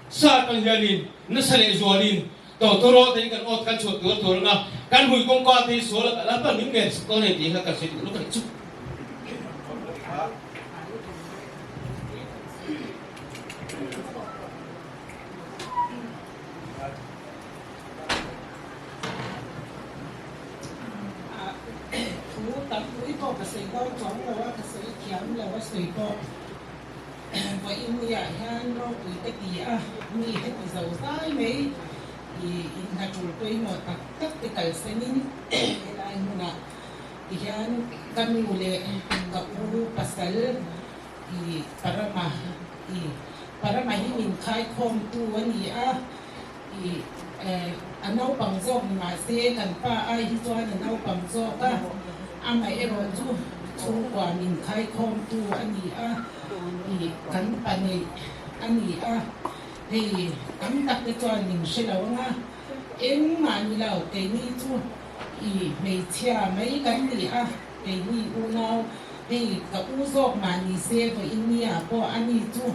Sa kan hianin nasa leh zualin tawtawraw te hi kan awt kan chhuah tur tur anga kan hui kawngka te hi sual a Lalpan min ngen sak dawn e tih kha kan sawi duh lawk a nih chu.
Thu tam pui pawh ka sawi dawn chuang lo a, ka sawi thiam lo a sawi pawh. Vawiinniah hian ropui ka ti a, mi heti zo zai mai i inhna tul pawimawh tak tak te kalsanin helai hmunah tihian ka nu leh ka u pasal i Parama i Parama hi min khaikhawmtu a ni a, i a naupang zawk ni mahse kan pa ai hi chuan a naupang zawk a, amaherawh chu chhungkua min khaikhawmtu a ni a, i kan pa neih a ni a, hei tam tak te chuan min hre lo ang a, engmah ni lo keini chu i hmeichhia mai kan ni a, keini unau hei ka u zawk mah ni se vawiin nia pawh a ni chu.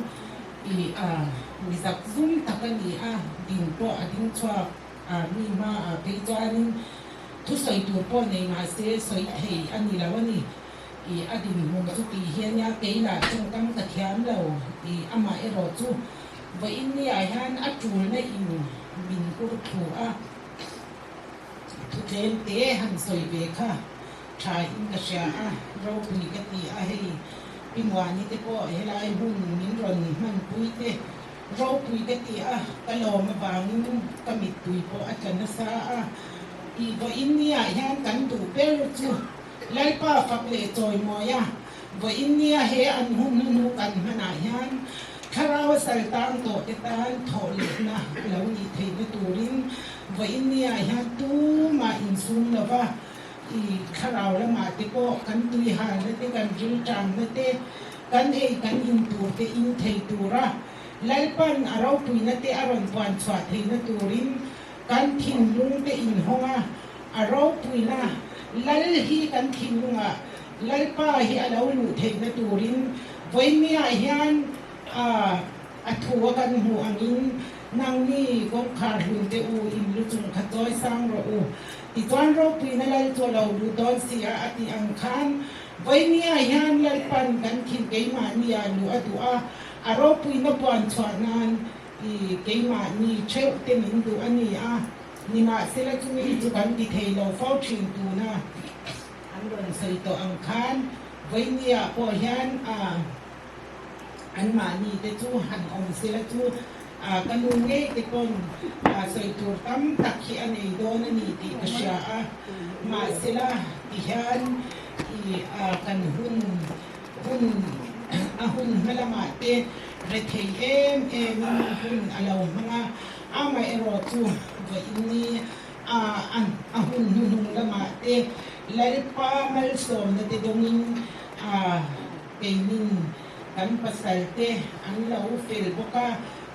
I a, mi zak zum tak a ni a, ding pawh a ding chhuak a, mi hma ah phei chuanin thusawi tur pawh nei mah se sawi thei a ni lo a ni. I a dinhmun chu tih hi a nia, kei lah tawngkam ka thiam lo i amah erawh chu vawiin ni ah hian a tulna in min ur thu a, thutlem te han sawi ve kha Tha in ka hria a, ropui ka ti a, hei Pi Muani te pawh helai hun min rawn hmanpui te ropui ka ti a, ka lawm avangin ka mittui pawh a tla nasa a, i vawiin niah hian kan duh ber chu Lalpa fak leh chawimawi a, vawiin nia he an hun hnu kan hmanah hian Thlarau a sal tang tawh te tan thawh lehna lo nih theihna turin vawiin niah hian tumah insum lova, I thlarau lamah te pawh kan tui halna te, kan rilṭamna te, kan ei kan in tur te in thei tura Lalpan a ropuina te a rawn puan chhuah theihna turin kan thinlung te inhawng a, a ropuina Lal hi kan thinlungah Lalpa hi a lo luh theihna turin vawinia hian a a thu a kan hmuh angin nangni kawngkhar hlun te u in lu chung kha chawi sang rawh u. Tichuan ropuina Lal chu a lo lut dawn si a, a tih ang khan vawinia hian Lalpan kan thin keimahnia luh a duh a, a ropuina puan chhuah nan i keimahni theuh te min duh a ni a, nimahsela chumi chu kan ti thei lo fo thin tuna an rawn sawi tawh ang khan vawinia pawh hian a Anmahni te chu han awm sela chu ka nu ngei te pawn sawi tur tam tak hi a nei dawn a ni tih ka hria a, mahsela tihian i kan hun hun a hun hma lamah te rethei em em in hun a lo hmang a, amaherawh chu vawiin a a hun hnuhnung lamah te Lalpa malsawmna te dawngin a. Keinin kan pasal te an lo fel bawk a,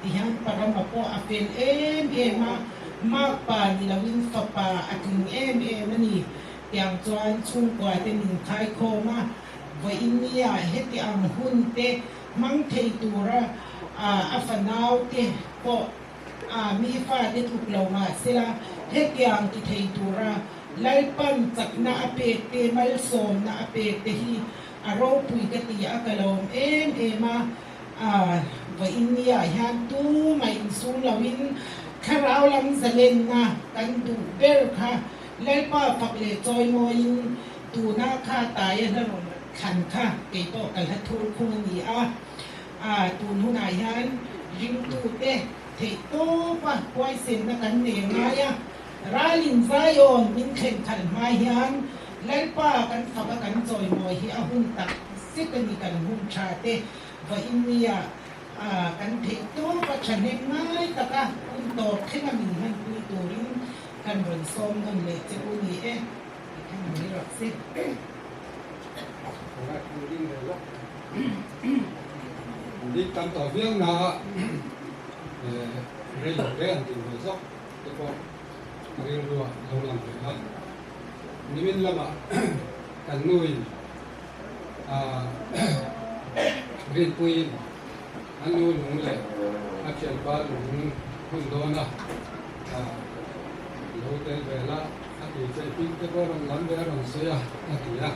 tihian Parama pawh a fel em em a, makpa ni loin fapa a tling em em a ni. Tiang chuan chhungkua te min khaikhawm a, vawiin nia heti ang hun te hmang thei tura a fanau te pawh a mi fate tluk lo mahsela hetiang ti thei tura Lalpan chakna a pek te, malsawmna a pek te hi A ropui ka ti a, ka lawm em em a, a vawiin niah hian tumah insum loin thlarau lam zalenna kan duh ber kha Lalpa fak leh chawimawiin tuna kha taia hla rawn thlan kha kei pawh ka hla thur khung a ni a, a tun hunah hian ringtute theih tawpa huaisenna kan nei ngai a, ralin Zion min thlen khalh hma hian. Lalpa kan fak a kan chawimawi hi a hun tak zet a ni kan hun tha te vawinia kan theih tawp a thahnem ngai tak a hun tawp thleng a min hmanpui turin kan rawn sawm nawn leh che u ni e tih kha ni mai rawh se.
Dik tam tawh viau na rei lo te an tih ve zawk te pawh a rilru ah lo lang ve a. Nimin lamah kan nuin Rinpuiin a nu lung leh a thianpa lung hun dawn a lo tel ve la a ti che hming te pawh rawn lam ve a rawn sawi a a ti a.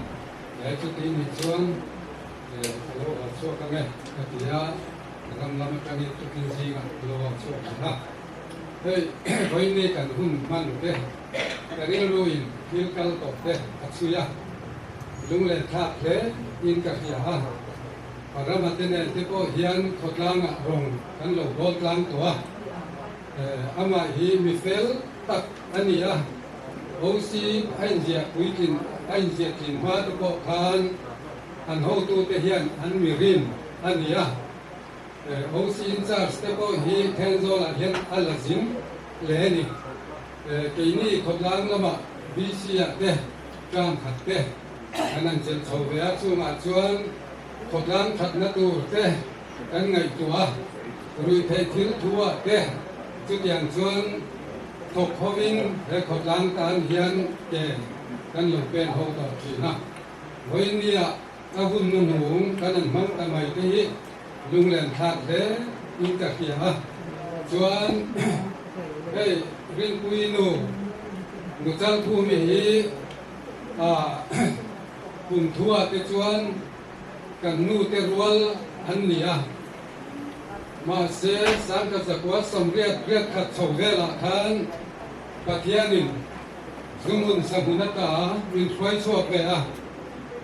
He chuti nih chuan ka lo haw chhuak ang e ka ti a, ram lam atangin tukin zingah ka lo haw chhuak ang a. Hei vawiin kan hun hman te ka rilruin thil kal tawh te a chhui a, lunglen thlak hle in ka hria a. Parama te nen te pawh hian khawtlangah rawng kan lo bawl tlang tawh a, amah hi mi fel tak a ni a, OC a inziah puitlin a inziah tlin hma te pawh khan an hotute hian an mi rin a ni a. OC in charge te pawh hi Thenzawl-ah hian a la zin hle a ni. Keini khawtlang lamah BC-ah te term khat te kan han chelh chho ve a, chungah chuan khawtlang thatna tur te kan ngaihtuah a, ruihtheih thil thu-ah te chutiang chuan thawk hovin he khawtlang tan hian ke kan lo pen ho tawh thin a. Vawinia a hun hnuhnung kan han hmang ta mai te hi lunglen thlak hle in ka hria a, chuan hei Rinpui nu Nuchalkhumi hi ah kum thua te chuan kan nu te rual an ni a, mahse Sangkhat zakua sawmriat riat khat chho velah khan Pathianin Zuhmun sahmun ata min hruai chhuak ve a,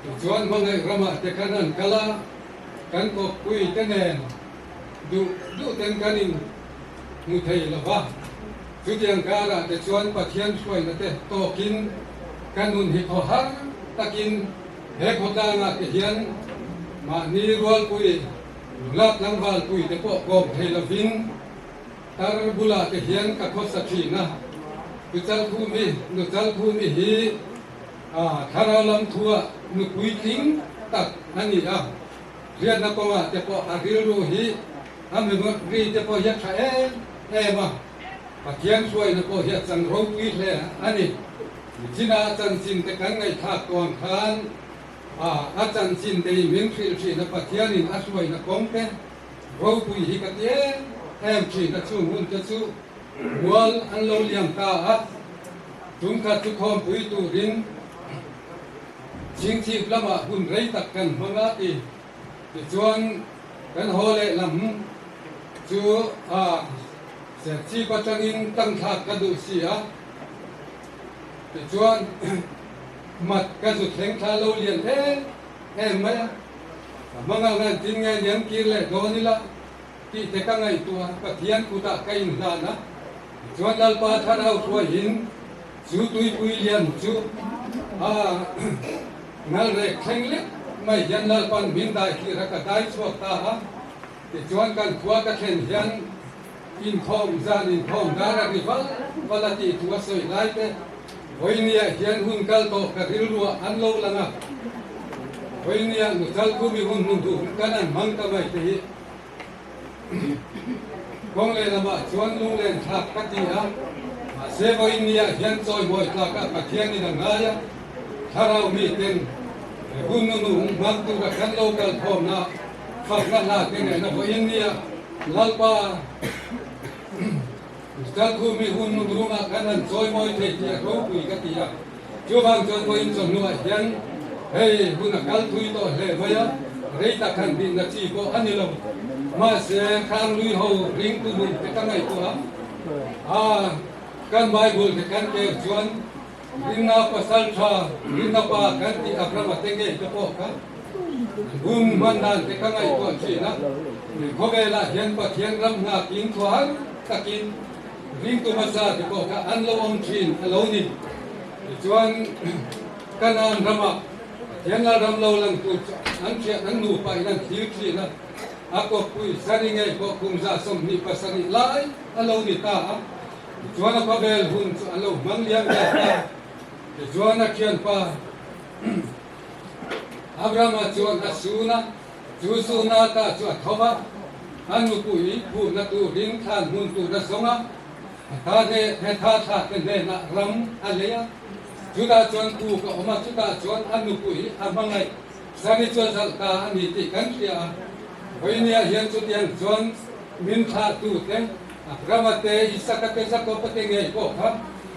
tichuan hmangaih ramah te khan an kal a, kan kawppui te nen duh duh ten kan in hmu thei lo va, chutiang karah te chuan Pathian hruaina te tawkin ka nun hi khaw har takin he khawtlangah te hian mahni rualpui nula tlangvalpui te pawh kawm thei lovin Tar bulah te hian ka khawsa thin a, Nuchalkhumi, Nuchalkhumi hi thlarau lam thua nu puitling tak a ni a, hriatna kawngah te pawh a rilru hi a memory te pawh hi a tha em em a, Pathian hruaina pawh hi a chang ropui hle a ni. Nichina a chanchin te kan ngaihthlak tawn khan a chanchin te hi min hrilh thin a, Pathianin a hruaina kawng te Ropui hi ka ti em em thin a, chung hun te chu mual an lo liam ta a, tum khat chu khawmpui turin chingchip lamah hun rei tak kan hmang a ti. Tichuan kan haw leh lam chu a serchip atangin tangthlak ka duh si a, tichuan mat ka zu thleng thla lo lian em em mai a. Ka hmang ang an tin nge liam kir leh dawn ila tih te ka ngaihtuah a, Pathian kutah ka inhlan a, tichuan Lalpa thlarau hruaiin chu tuipui lian chu a ngal rek thleng lek mai hian Lalpan min dai thlir a, ka dai chhuak ta a, tichuan kan khua ka thlen hian inkhawm zan inkhawm dar a ri val val a tih thu a sawi lai te Vawinia hian hun kal tawh ka rilruah an lo lang a, Vawinia nuchal khumi hun hnu duh kan an hmang ta mai te hi kawng lehlamah chuan lunglen thlak ka ti a, mahse Vawinia hian chawimawi tlakah Pathianin a ngai a, thlarau miten he hun hnu hmang tura kan lo kal khawmna fakna hla te nena Vawinia Lalpa Ustad khu mi hun nungrungah khan an chawi mawi thei tih a ropui ka ti a, chuvang chuan vawiin chawhnuah hian hei hun a kal thui tawh hle mai a, rei tak han dinna chi pawh a ni lo. Mahse, Khanglui ho ringtu nun te ka ngaihtuah a, kan Bible te kan ker chuan Rinna pasal tha, rinna pa kan tih Abrahama te ngei te pawh kha hun hman dan te ka ngaihtuah thin a. Khawvelah hian Pathian ram nghakin thuar takin ringtu hmasa te pawh kha an lo awm thin a lo ni. Tichuan.
Kanaan rama Pathian Lalram lo lang tur chu an hriat an nupa in an thlir thin a, a kawppui Sari ngei pawh kum 27 lai a lo ni ta a, tichuan a khawvel hun chu a lo hmang liam ve ta. Tichuan a thianpa Abrahama chuan a sun a, chu suna ta chu a tho va, a nupui phumna turin thlan hmun tur a zawng a, a tha hne tha thla te hnenah ram a lei a, chutah chuan kuk a awm a, chutah chuan a nupui a hmangaih Sari chu a zalh ta a ni tih kan hria a, vawinia hian chutiang chuan min thlahtu te, Abrahama te, Isaka te, Jakoba te ngei pawh kha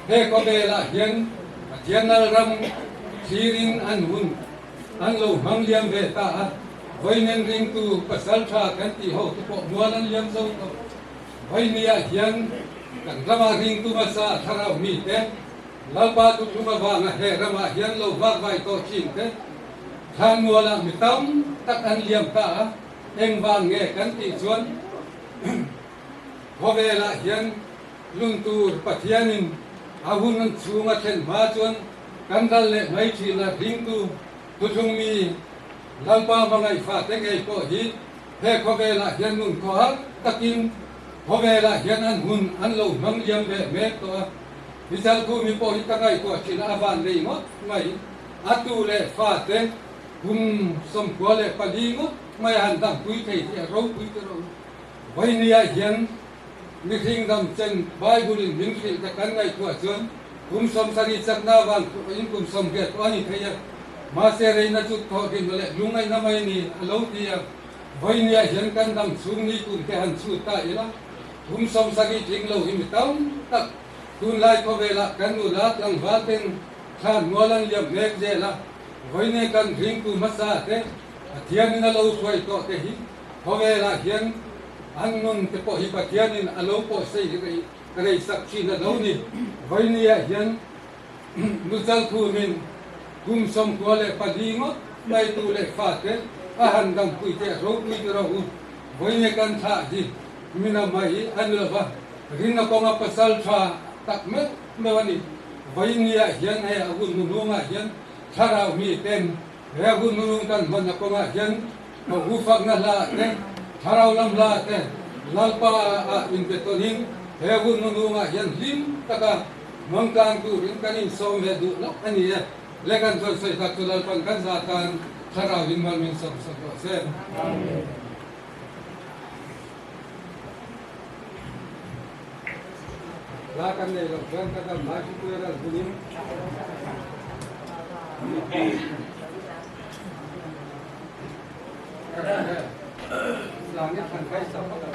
he khawvelah hian Pathian ram thlirin an hun an lo hmang liam ve ta a, vawiin ringtu pasal tha kan tih ho te pawh mual an liam zo tawh. Vawinia hian kan rama ringtu hmasa thlarau mite Lalpa tuthlum avanga he ramah hian lo vak vai tawh thin te thlanmualah mi tam tak an liam ta a, engvang nge kan tih chuan khawvelah hian lun tur Pathianin a hun an chhunga thlen hma chuan kan dal leh mai thin a, ringtu thuthlung mi Lalpa hmangaih fate ngei pawh hi he khawvelah hian nun khawhar takin khawvelah hian an hun an lo hmang liam ve mek tawh a. Michal khu mi pawh hi ka ngaihtuah thin a, a van nei ngawt mai. A tu leh fa te kum 94 ngawt mai a han dampui thei hi a ropui te ro. Vawinia hian mihring dam chen Bible in min hrilh te kan ngaihtuah chuan kum 70 chakna van in kum 80 pawh a ni thei a. Mahse reina chu thawhrimna leh lungngaihna mai ni a lo ti a. Vawinia hian kan dam chhung ni kum te han chhut ta ila kum 70 tling lo hi mi tam tak Tunlai khawvelah kan nula tlangval ten thlan mual an liam mek zel a, vawiin kan ringtu hmasa te Pathianin a lo hruai tawh te hi khawvelah hian an nun te pawh hi Pathianin a lo pawh sei rei sak thin a lo ni. Vawinia hian nuchal thumin kum 94 ngawt mai tu leh fa te a han dampui te a ropui te rawh u. Vawiin kan thlah hi mina mai a ni lova. Rinna kawnga pasal tha tak meuh meuh a ni. Vawinia hian hei a hun hnuhnungah hian thlarau mi ten he a hun hnuhnung kan hmanna kawngah hian Hu fakna hla te, thlarau lam hla te Lalpa ah inpe tawnin he hun hnuhnungah hian hlim taka hmang tlang turin kan insawm ve duh loh a ni e. Le kan chuan sawi tak chu Lalpan kan za tan thlarau in mal min sawm sak rawh se. La kan nei lo chuan ka dam lai chu tuiral hunin Langit kan kai sa pa ka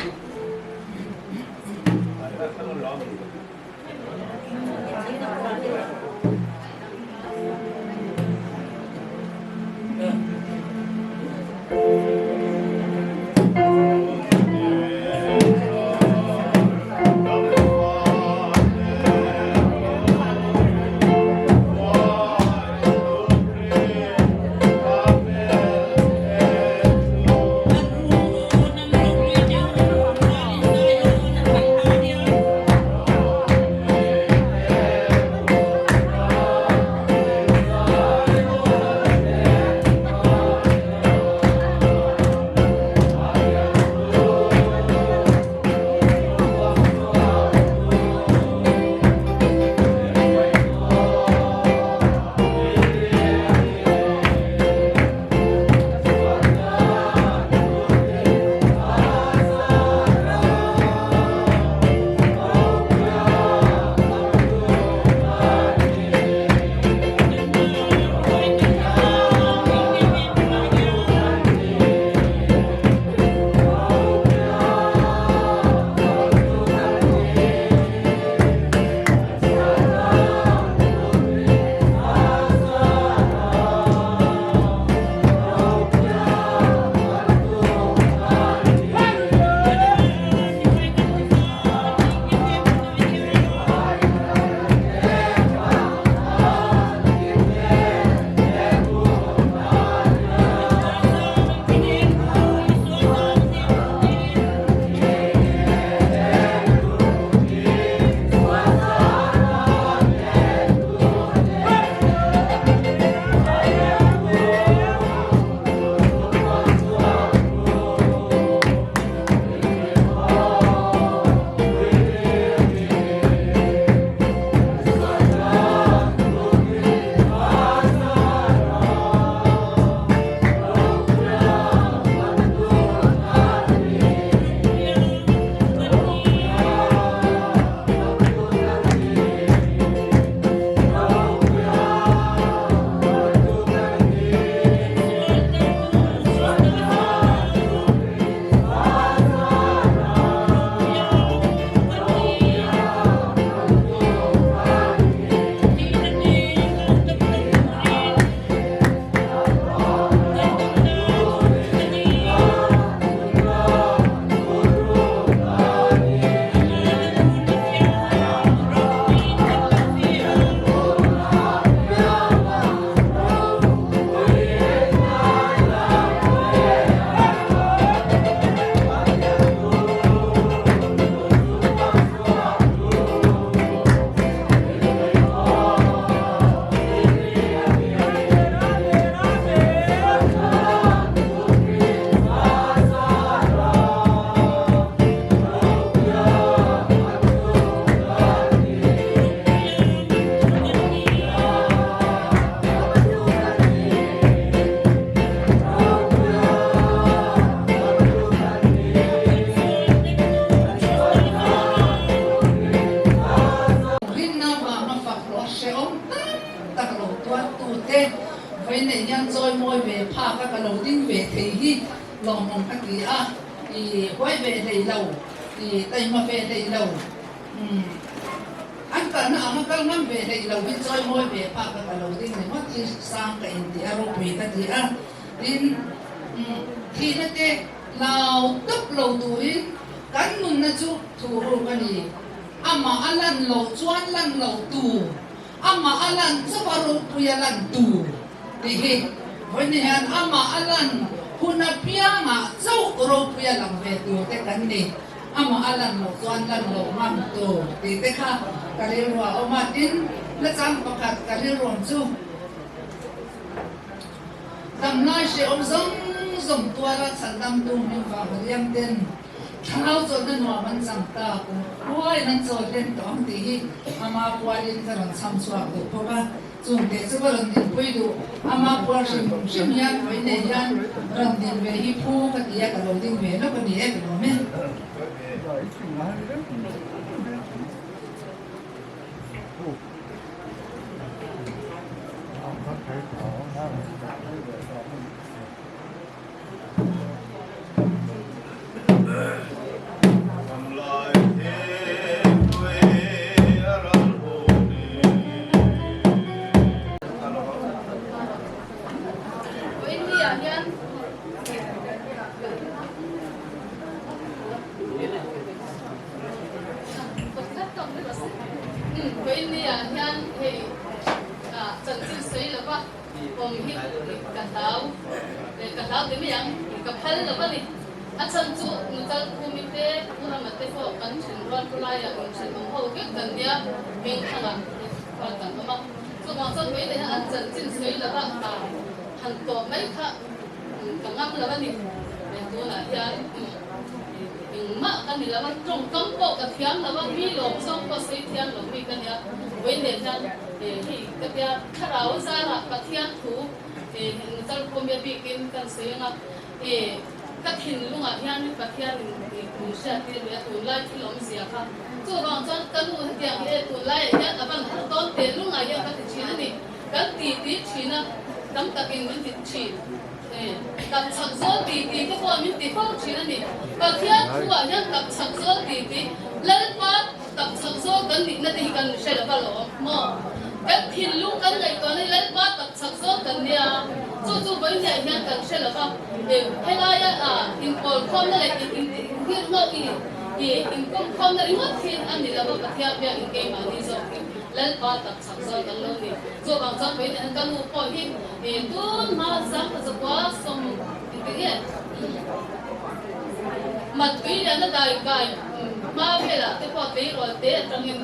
hian chawimawi ve phak a ka lo ding ve thei hi lawmawm ka ti a, i huai ve hlei lo, i taima ve hlei lo, umm an kalna anga kal ngam ve hlei lo hi chawimawi ve phak a ka lo ding ringawt hi sang ka inti a, ropui ka ti a, tin umm thihna te hlau tawp lo turin kan nunna chu thuhruk a ni, amah a lan loh chuan lan lo tur. Amah a lan chauh a ropui a lan tur tih hi vawiin hian amah a lan hun apiangah chauh ropui a lang ve tur te kan ni. Amah a lan loh chuan lan loh ngam tur tih te kha ka rilru a awm a. Tin, nachang pakhat ka rilruam chu damlai hrehawm zawng zawng tuara chhandamtu hming vang riang ten Thlarau chawlhna nuam an chang ta, kum khuaiin an chawl hlen tawh ang tih hi ama pualin ka rawn chham chhuak duh bawk a, chung teh chu ka rawn dinpui duh. Ama pual hrim hrim hian vawi nei hian rawn din ve hi phu ka ti a, ka lo ding ve lawk a ni e, ka lawm e.
Awm hi ka hlau leh ka hlau ti mai ang, ka phal lo a ni. A chhan chu Nutal Khumi te, Pu Rama te pawh kan then rual pu laiah min then awm ho vek kan nia, Hmingthanga te khuan kan awm a. Chuvang chuan mai leh an chanchin sawi lova ka han tawh mai kha ka ngam lo a ni. Tunah hian engmah ka ni lo a, tawngkam pawh ka thiam lo a, mi lawm zawng pawh sawi thiam lo mi ka nia. Vawiin hian hei ka tia. Thlarau zarah Pathian thu Chalkhawmia bikin kan sawi ang a, ka thinlungah hian Pathianin min hriattir leh a tunlai thil awmzia kha. Chuvang chuan ka nu hetiang hi e tunlaiah hian a van har dawn teh lungai hian ka ti thin a ni. Kan ti ti thin a, tam takin min ti thin. Kap chhak zawl ti ti te pawh min ti fo thin a ni. Pathian thuah hian kap chhak zawl ti ti Lalpa Kap chhak zawl kan nihna te hi kan hre lo va lawm maw? Kan thinlung kan ngaihtuahna hi Lalpa kap chhak zawl kan nia, chu chu vawihniah hian kan hre lo va, helaia inpawlkhawmna leh inhirhlo i inkawmkhawmna ringawt hi a ni lo va, Pathian biakin keimahni zawk hi Lalpa kap chhak zawl kan lo ni. Chuvang chuan vawihniah hian ka nu pawh hi tun hma 1900 engtik nge? Matpui liana dai kai hma velah te pawh tleirawl te atangin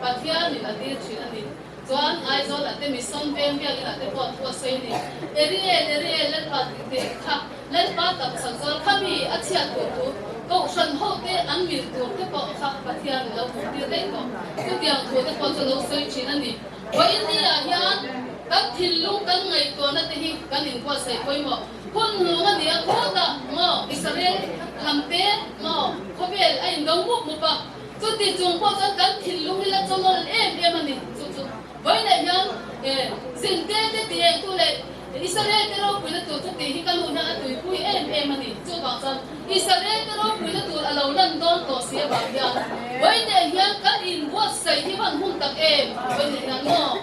Pathianin a tir thin a ni. Chuan Aizawlah te Mission veng biakinah te pawh thu a sawi a ni. Eriel, Eriel, Lalpa tih te kha Lalpa tak chak zawl kha mi a chhiat tur thu Kohhran ho te an mil tur te pawh kha Pathianin lo hmuh tir daih tawh. Chutiang thu te pawh chu lo sawi thin a ni. Vawiinniah hian kan thinlung kan ngaihtuahna te hi kan inbuatsaih pawimawh. Hun hlung a ni a, khawtah maw Israel lam te maw khawvel a indo mup mup a, chuti chung pawh chuan kan thinlung hi la chawlawl em em a ni. Chu chu vawiinah hian zin te te ti eng tu leh Israel te ropuina tur chu tih hi ka nu hian a tuipui em em a ni. Chuvang chuan Israel te ropuina tur a lo lan dawn tawh si avang hian vawiinah hian kan inbuatsaih hi van hun tak em vawiinah hian maw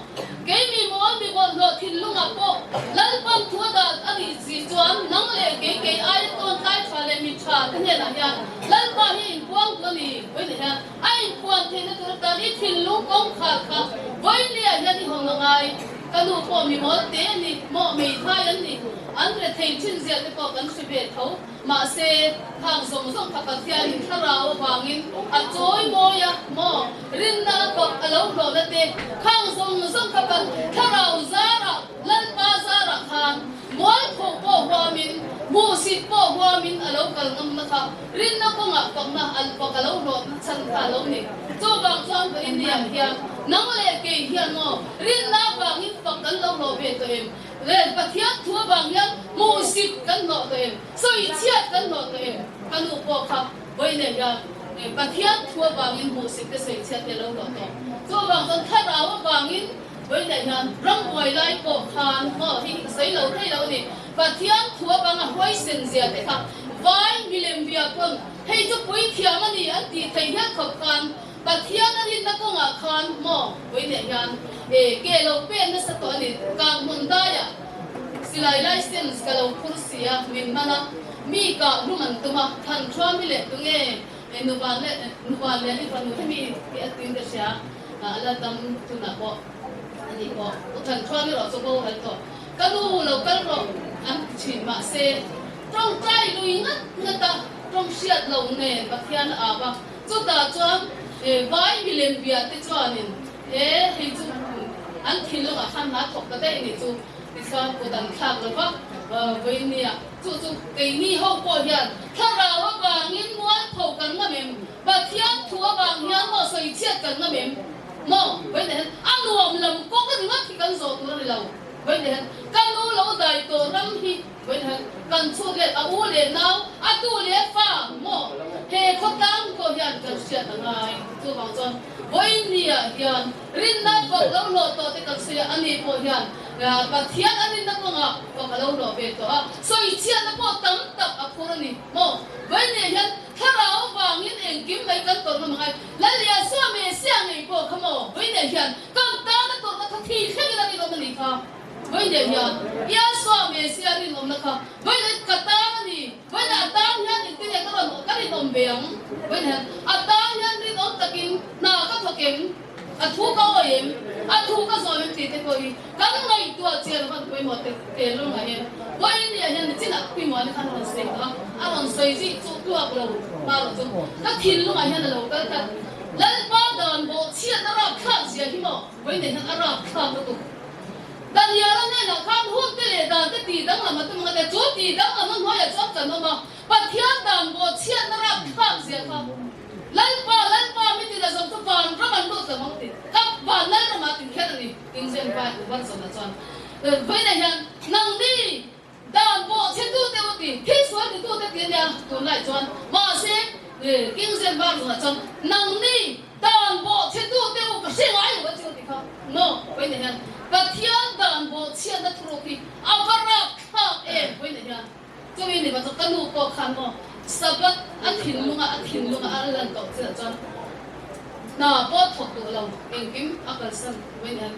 Kei mi mawl mi bawlhhlawh thinlungah pawh Lalpan thu a dah a nih si chuan nang leh kei kei aia tawn tlai tha leh mi tha te hnenah hian Lalpa hi inpuang duh a ni. Vawiinah hian a inpuan theihna tur atan i thinlung kawngkhar kha vawiinliah hian i hawn a ngai. Ka nu pawh mi mawl te a ni, mawh meithai an ni, an rethei thin zia te pawh kan hre ve tho. Mahse, khang zawng zawng kha Pathianin thlarau avangin a chawi mawi a maw? Rinna a fak a lo hlawhna te, khang zawng zawng kha kan thlarau zarah, Lalpa zarah khan mualpho pawh huamin, hmuhsit pawh huamin a lo kal ngamna kha rinna kawngah fakna an fak a lo hlawhna chhan kha a lo ni. Chuvang chuan ka India hian nang leh kei hian maw rinna avangin fak kan lo hlawh ve tawh em? Rel Pathian thu avang hian hmuhsit kan hlawh tawh em? Sawichhiat kan hlawh tawh em? Ka nu pawh kha vawiinah hian Pathian thu avangin hmuhsit te sawichhiat te a lo hlawh tawh. Chuvang chuan thlarau avangin Vawiinah hian rambuai lai pawh khan maw hei hi ka sawi lo thei lo a ni. Pathian thu avanga huaisen zia te kha vai milem bia pawn hei chu puithiam a ni an tih theih hial khawp khan Pathian a rinna kawngah khan maw vawiinah hian e ke lo pen nasa tawh a ni. Kang hmun daiah silai license ka lo phur si a, min hman a, mi kah hlum an tum a, than thuam hi leh tunge Nuvan leh Nuvan leh i fanu hemi tih a tuin ka hria a la dam tunah pawh a nih pawh u than thuam erawh chu boral tawh ka nu lo kal rawh an ti thin mahse tawngtai lui ngat ngat a tawng hriat lo nen Pathian a au a chutah chuan vai milem bia te chuanin he hei chu an thinlungah khan hna thawk ta daih a nih chu tichuan kut an thlak lo va vawinia. Chu chu keini ho pawh hian thlarau avangin mualpho kan ngam em? Pathian thu avang hian maw sawichhiat kan ngam em? Maw? Vawiinah hian a nuam lam kawng ringawt hi kan zawh tur a ni lo. Vawiinah hian ka nu lo dai tawh ram hi vawiinah hian kan chhut let a u leh nau, a tu leh fa maw? He khawtlang pawh hian kan hriat a ngai. Chuvang chuan vawiinniah hian rinna fak lo hlawh tawh te kan sawi a, ani pawh hian Pathian a rinna kawngah fak a lo hlawh ve tawh a, sawichhiatna pawh tam tak a phur a ni maw? Vawiinniah hian thlarau vangin engkim mai kan tawrhna hmangai Laliasua Mesia ngei pawh kha maw? Vawiinniah hian kan tana tawrhna kha thi thlengin a rinawm a nih kha. Vawiinniah hian Iasua Mesia rinawmna kha vawiinah ka tan a ni, vawiinah a tan hian engtin nge ka rawn ka rinawm ve ang? Vawiinah hian a tan hian rinawm takin hna ka thawk em? A thu ka awi em? A thu ka zawm em tih te pawh hi kan ngaihtuah chian a van pawimawh te telul ngai em? Vawiinniah hian nichinah Pimawni khan a rawn sawi tawh a, a rawn sawi zih chu tluak lo hma lo chu ka thinlungah hian a lo kal tlat. Lalpa dan bawh chhiat a rapthlak zia hi maw vawiinniah hian a rapthlak lutuk. Daniela hnenah khan hun te leh dan te tih danglam a tum ang a tia, chu tih danglamna hnuaiah chuan kan awm a, Pathian dan bawh chhiatna rapthlak zia kha Lalpa, Lalpa, mi tina zawng chu van ram an lut lo ang ti. Ka van lal ramah tin kher a ni. King Zen vai u var zawnah chuan vawiinah hian nangni dan bawh chhe tute u ti, thil sual ti tute ti a nia tunlai chuan. Mahse, King Zen var zawnah chuan nangni dan bawh chhe tute u ka hre ngai lo a chu ti kha. No, vawiinah hian Pathian dan bawh chhiatna thuruk hi a va rapthlak em vawiinah hian. Chumi ni chu ka nu pawh khan maw Sabbath a thinlunga a thinlunga a lan tawh chiah chuan hna pawh thawk duh lo engkim a kalsan mai ni an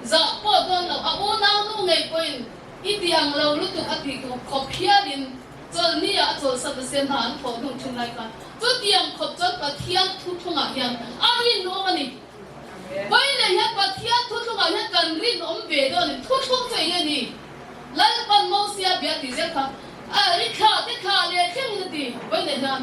zah pawh dawn lo a unau nu ngei pawhin i ti ang lo lutuk a tih khawp hialin chawlhni ah a chawlhsan nasa hna an thawh hnung thin lai khan chutiang khawp chuan Pathian thuthlungah hian a rinawm a ni. Vawiinah hian Pathian thuthlungah hian kan rinawm ve dawn in thuthlung chu eng nge ni? Lalpan Mosia bia tih zel kha a ri thla te thla leh thleng in a ti. Vawiinah hian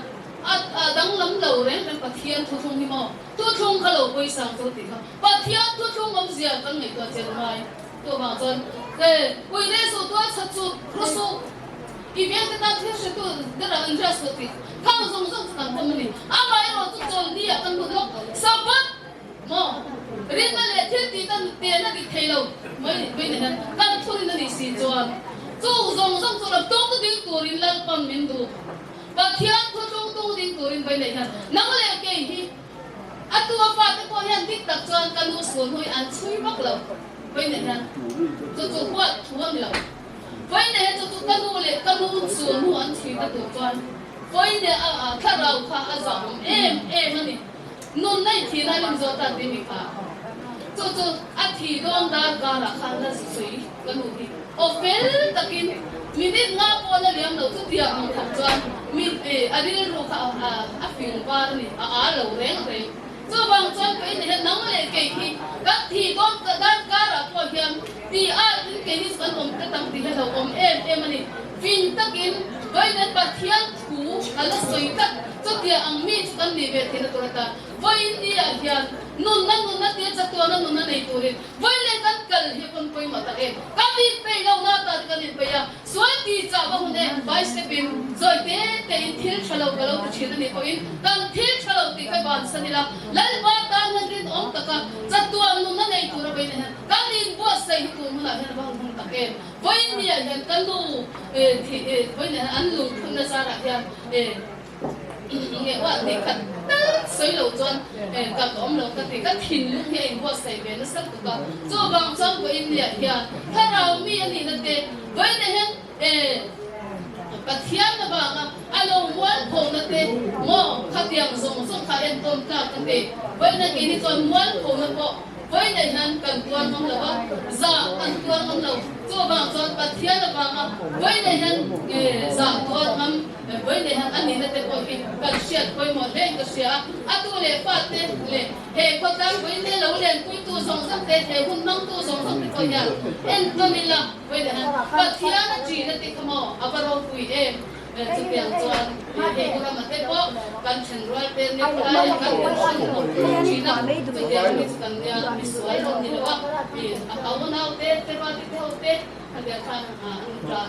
a a danglam lo reng reng Pathian thuthlung hi maw? Thuthlung kha lo pawisang chu tih kha Pathian thuthlung awmzia kan ngaihtuah chian ngai. Chuvang chuan e Uire suh tual chhat suh ru suh i veng te tan thil hretu derah in hriat suh tih khang zawng zawng chu kan pawm a ni. Amaherawh chu chawlhni ah kan hmu lawk Sabbath maw rinna leh thil tih tan tehna dik thei lo mai mai ni hian kan thurin a nih si chuan chung zawng zawng chu ram tung ding turin Lalpan min duh Pathian thuthlung tung ding turin vainei hian nang leh kei hi A tu a fate pawh hian dik tak chuan ka nu sul hnu hi an chhui vak lo. Vawiinah hian chu chu huat thu a ni lo. Vawiinah hian chu chu ka nu leh ka nu sul hnu an chhui ta tur chuan vawiinah a a thlarau kha a zah awm em em a ni. Nunna i thih lai lam zawh ta ti mi kha chu chu a thi dawn dar karah khan la sawi ka nu hi aw fel takin minute nga pawh la liam lo chutia ang khawp chuan mi a rilru kha a fing var a ni, a â lo reng reng. Chuvang chuan ka inah hian nang leh kei hi kan thi dawn dar karah pawh hian ti ât in kei hi chu kan awm tlat ang tih hi a lo awm em em a ni. Fing takin vawiin Pathian thu a la sawi tlat chutia ang mi chu kan nih ve theihna tur atan vawiin niah hian nunna nunna tia chatuana nunna nei turin Vawi leh kan kal hi pawn pawimawh tak em? Kan inpeih lo na ta te kan inpeih a, sual ti chah va hun em? Vai step in zawi te te in thil tha lo ka lo ti thin a nih pawhin kan thil tha lo tih kha bansan ila, Lalpa tan hian rinawm taka chatuan nunna nei tura vawiin ah hian kan inbuatsaih hi tun hunah hian a va hun hun tak em? Vawiin ni ah hian ka nu thih vawiin ah hian an lungphunna zarah hian. Nge uah tih khat tal sawi lo chuan ka ka awm lo ka ti. Ka thinlung hi a inbuatsaih ve nasa lutuk a. Chuvang chuan vawiin niah hian thlarau mi a nihna te vawiinah hian Pathian avanga a lo mualphona te maw khatiang zawng zawng kha entawn tlak ka ti. Vawiinah keini chuan mualphona pawh vawiinah hian kan tuar ngam lo a, zah kan tuar ngam lo. Chuvang chuan Pathian avanga vawiinah hian zah tuar ngam Vawiin hian a nihna te pawh hi kan hriat pawimawh hle in ka hria a, a tu leh fa te leh he khawtlang vawiin te lo lenpuitu zawng zawng te, he hun hmangtu zawng zawng te pawh hian entawn ila vawiin hian Pathian a ṭihna te kha maw a va ropui em? Chutiang chuan hei pu rama te pawh kan ṭhenrual te ni khawlai ah kan inhran hlawm ṭhin a, chutiang mi chu kan nia misual kan ni lo a, a hau nau te, te ruati te ho te, Khatiang khan an ta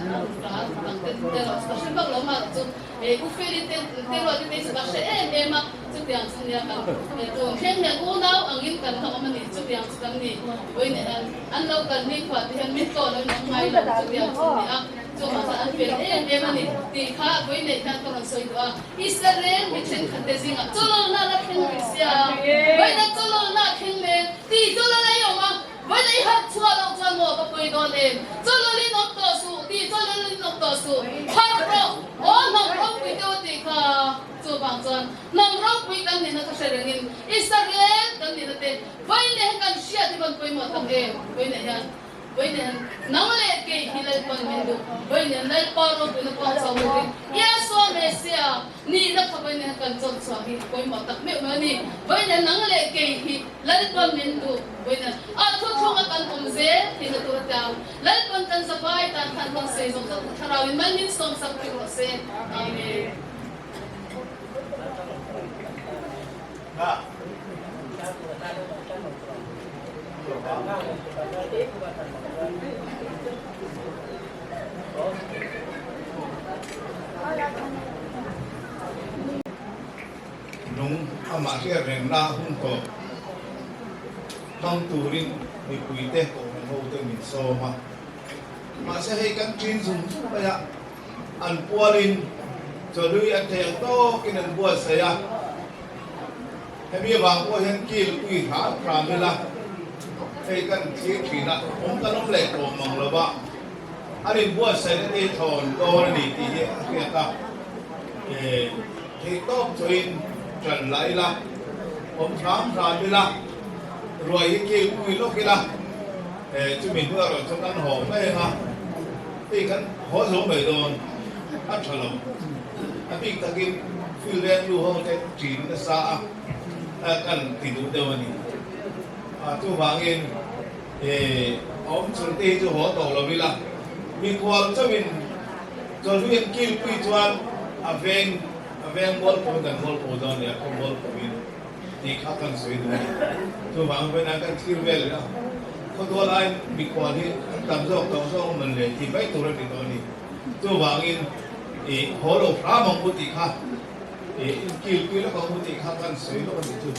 ang te erawh chu ka hre vak lo mah chu U Feli te te ruat te chu ka hre em em a, chutiang chu nia kan tun thleng hian unau angin kan la awm a ni, chutiang chu kan ni vawiin hian an lo kal ni khuah te hian min tlawh lo in awm ngai lo chutiang chu ni a, chuvang chuan an fel em em a ni tih kha vawiin hian ka rawn sawi duh a, Israel mi thenkhat te zingah chawlawlna la thleng rih sia, vawiin chawlawlna a thleng mek tih chawlawlna i awm a. Vawiin i harh chhuah loh chuan maw ka pawi dawn em? Chawlawlin awm tawh suh tih chawlawlin awm tawh suh. Harh rawh! Aw hnam ropui deuh a tih kha. Chuvang chuan hnam ropui kan nihna kha hre rengin Israel kan nihna te vawiin leh hian kan hriat hi van pawimawh tak em? Vawiin leh hian vawiin leh hian nang leh kei hi Lalpa'n min duh. Vawiin leh hian Lalpa ropuina pawh chho turin Yahshua Messiah nihna kha vawiin leh hian kan chawt chhuah hi pawimawh tak meuh meuh a ni. Vawiin leh nang leh kei hi Lalpa'n min duh. Vawiin a thuthlunga kan awm zel tihna tur a tlang. Lalpa'n kan zavai tan khan rawn sei zawk zawk thlarauin mal min sawmsak thei rawh se. Amen.
Nung amah hriat rengna hun tawh hmang turin mipuite kohhran hote min sawm a. Mahse hei kan ṭin zung zung mai a, an pualin chawhlui an thei ang tawkin an buatsaih a. Hemi avang pawh hian kil pui hram hram ila hei kan thlir ṭhin a, awm kan awm leh tawh mang lo va, an inbuatsaihna te hi thlawn dawn a ni tih hi a hriat a. Theih tawp chuin ṭan la ila, awm hram hram ila, ruai hi kil pui lawk ila, chumi hnu erawh chuan kan haw mai ang a, hei kan haw zo mai dawn a ṭha lo. A bik takin field leng lu ho te ṭin nasa a kan ti duh deuh a ni. Chuvangin awm chhun te hi chu haw tawh lo ila, mikhual chauhin Chawlhui an kil pui chuan a veng a veng mual pawhin kan mual pawh dawn nia, khaw mual pawhin tih kha kan sawi duh a ni. Chuvang vawiin an kan thlir vel leh a, khawtual aiin mikhual hi an tam zawk tawh zawk a man le tih mai tur a ni tawh a ni. Chuvangin i haw lo hram ang u tih kha i inkil pui lawk ang u tih kha kan sawi lawk a nih chu.